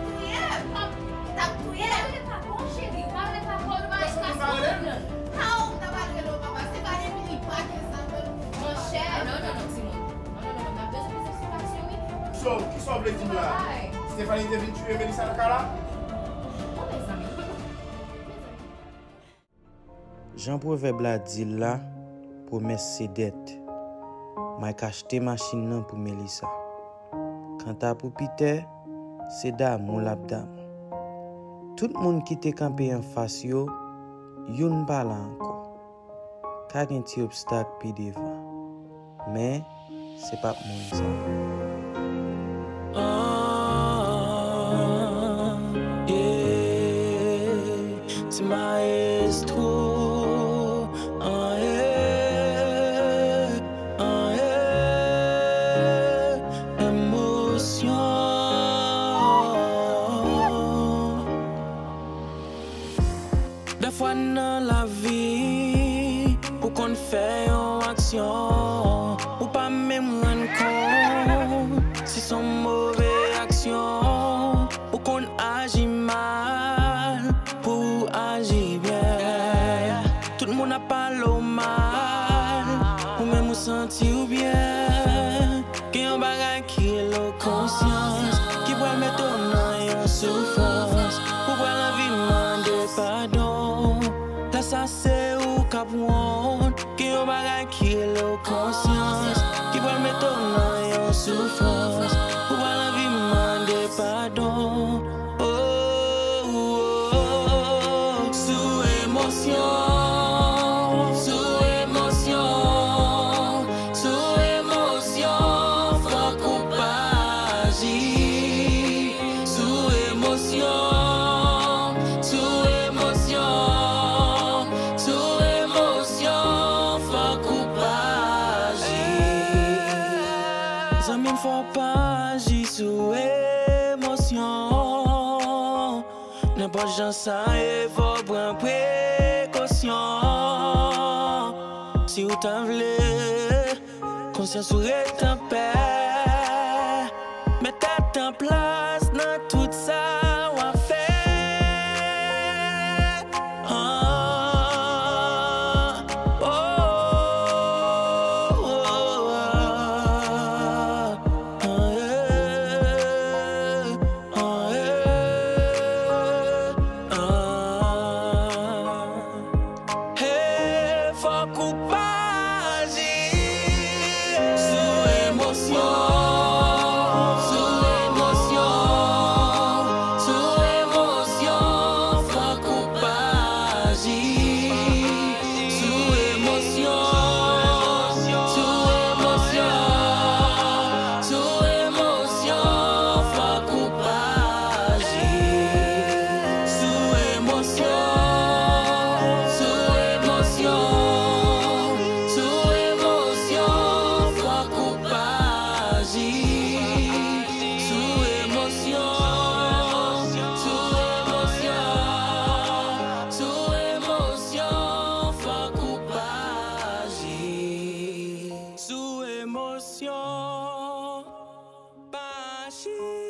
touye m. Li t ap touye m. Pale pa fò, nou pa ka sou moun nan. How m ta pral rele w papa? Se pa depi li pa gen zam nan. Monchè, non, non, non, timoun. Non, non, non, non, n ap bezwen plis eksplikasion, wi. So, kisa w vle di m la? Travay. Stephanie te vin tiye Melissa nan kay la? Bon, mezanmi. Jan pwovèb la di l la, pwomès se dèt. Mike achte machin nan pou Melissa. Kanta pou Peter, se damou l ap damou. Tout moun ki te kanpe anfas yo, youn pa la ankò. Ka gen ti obstak pi devan, men se p ap moun sa. Ah, yeah, ti maestro, ah, yeah, ah, yeah, emosyon. Nan lavi, ou konn fè yon aksyon, ou pa menm rann kont si s on move aksyon. Ou konn aji mal pou w aji byen. Tout moun ap pale w mal, ou menm ou santi w byen. Gen yon bagay ki rele w konsyans, ki pral mete w nan yon soufrans. Ou pral anvi mande padon. Lè sa se ou k ap wont. Gen yon bagay ki rele w konsyans, ki pral mete w nan yon soufrans. Ou pral anvi mande padon. Oh, oh, oh, oh. Sou emosyon, sou emosyon, sou emosyon, fòk ou pa aji. Sou emosyon, sou emosyon, sou emosyon, fòk ou pa aji. Zanmi m, fò w pa aji sou emosyon. Nenpòt jan sa ye, fò w pran prekosyon. Si w ta vle konsyans ou ret anpè, met tèt an plas nan tout sa w ap fè. Ah, oh, oh, oh, ah, ah, eh, ah, eh, ah. Hey, fòk ou pa aji sou emosyon, sou emosyon, sou emosyon, fòk ou pa aji sou emosyon, sou emosyon, sou emosyon, fòk ou pa aji sou emosyon, sou emosyon, sou emosyon, fòk ou pa aji sou emosyon, sou emosyon, sou emosyon, fòk ou pa aji sou emosyon, pa aji.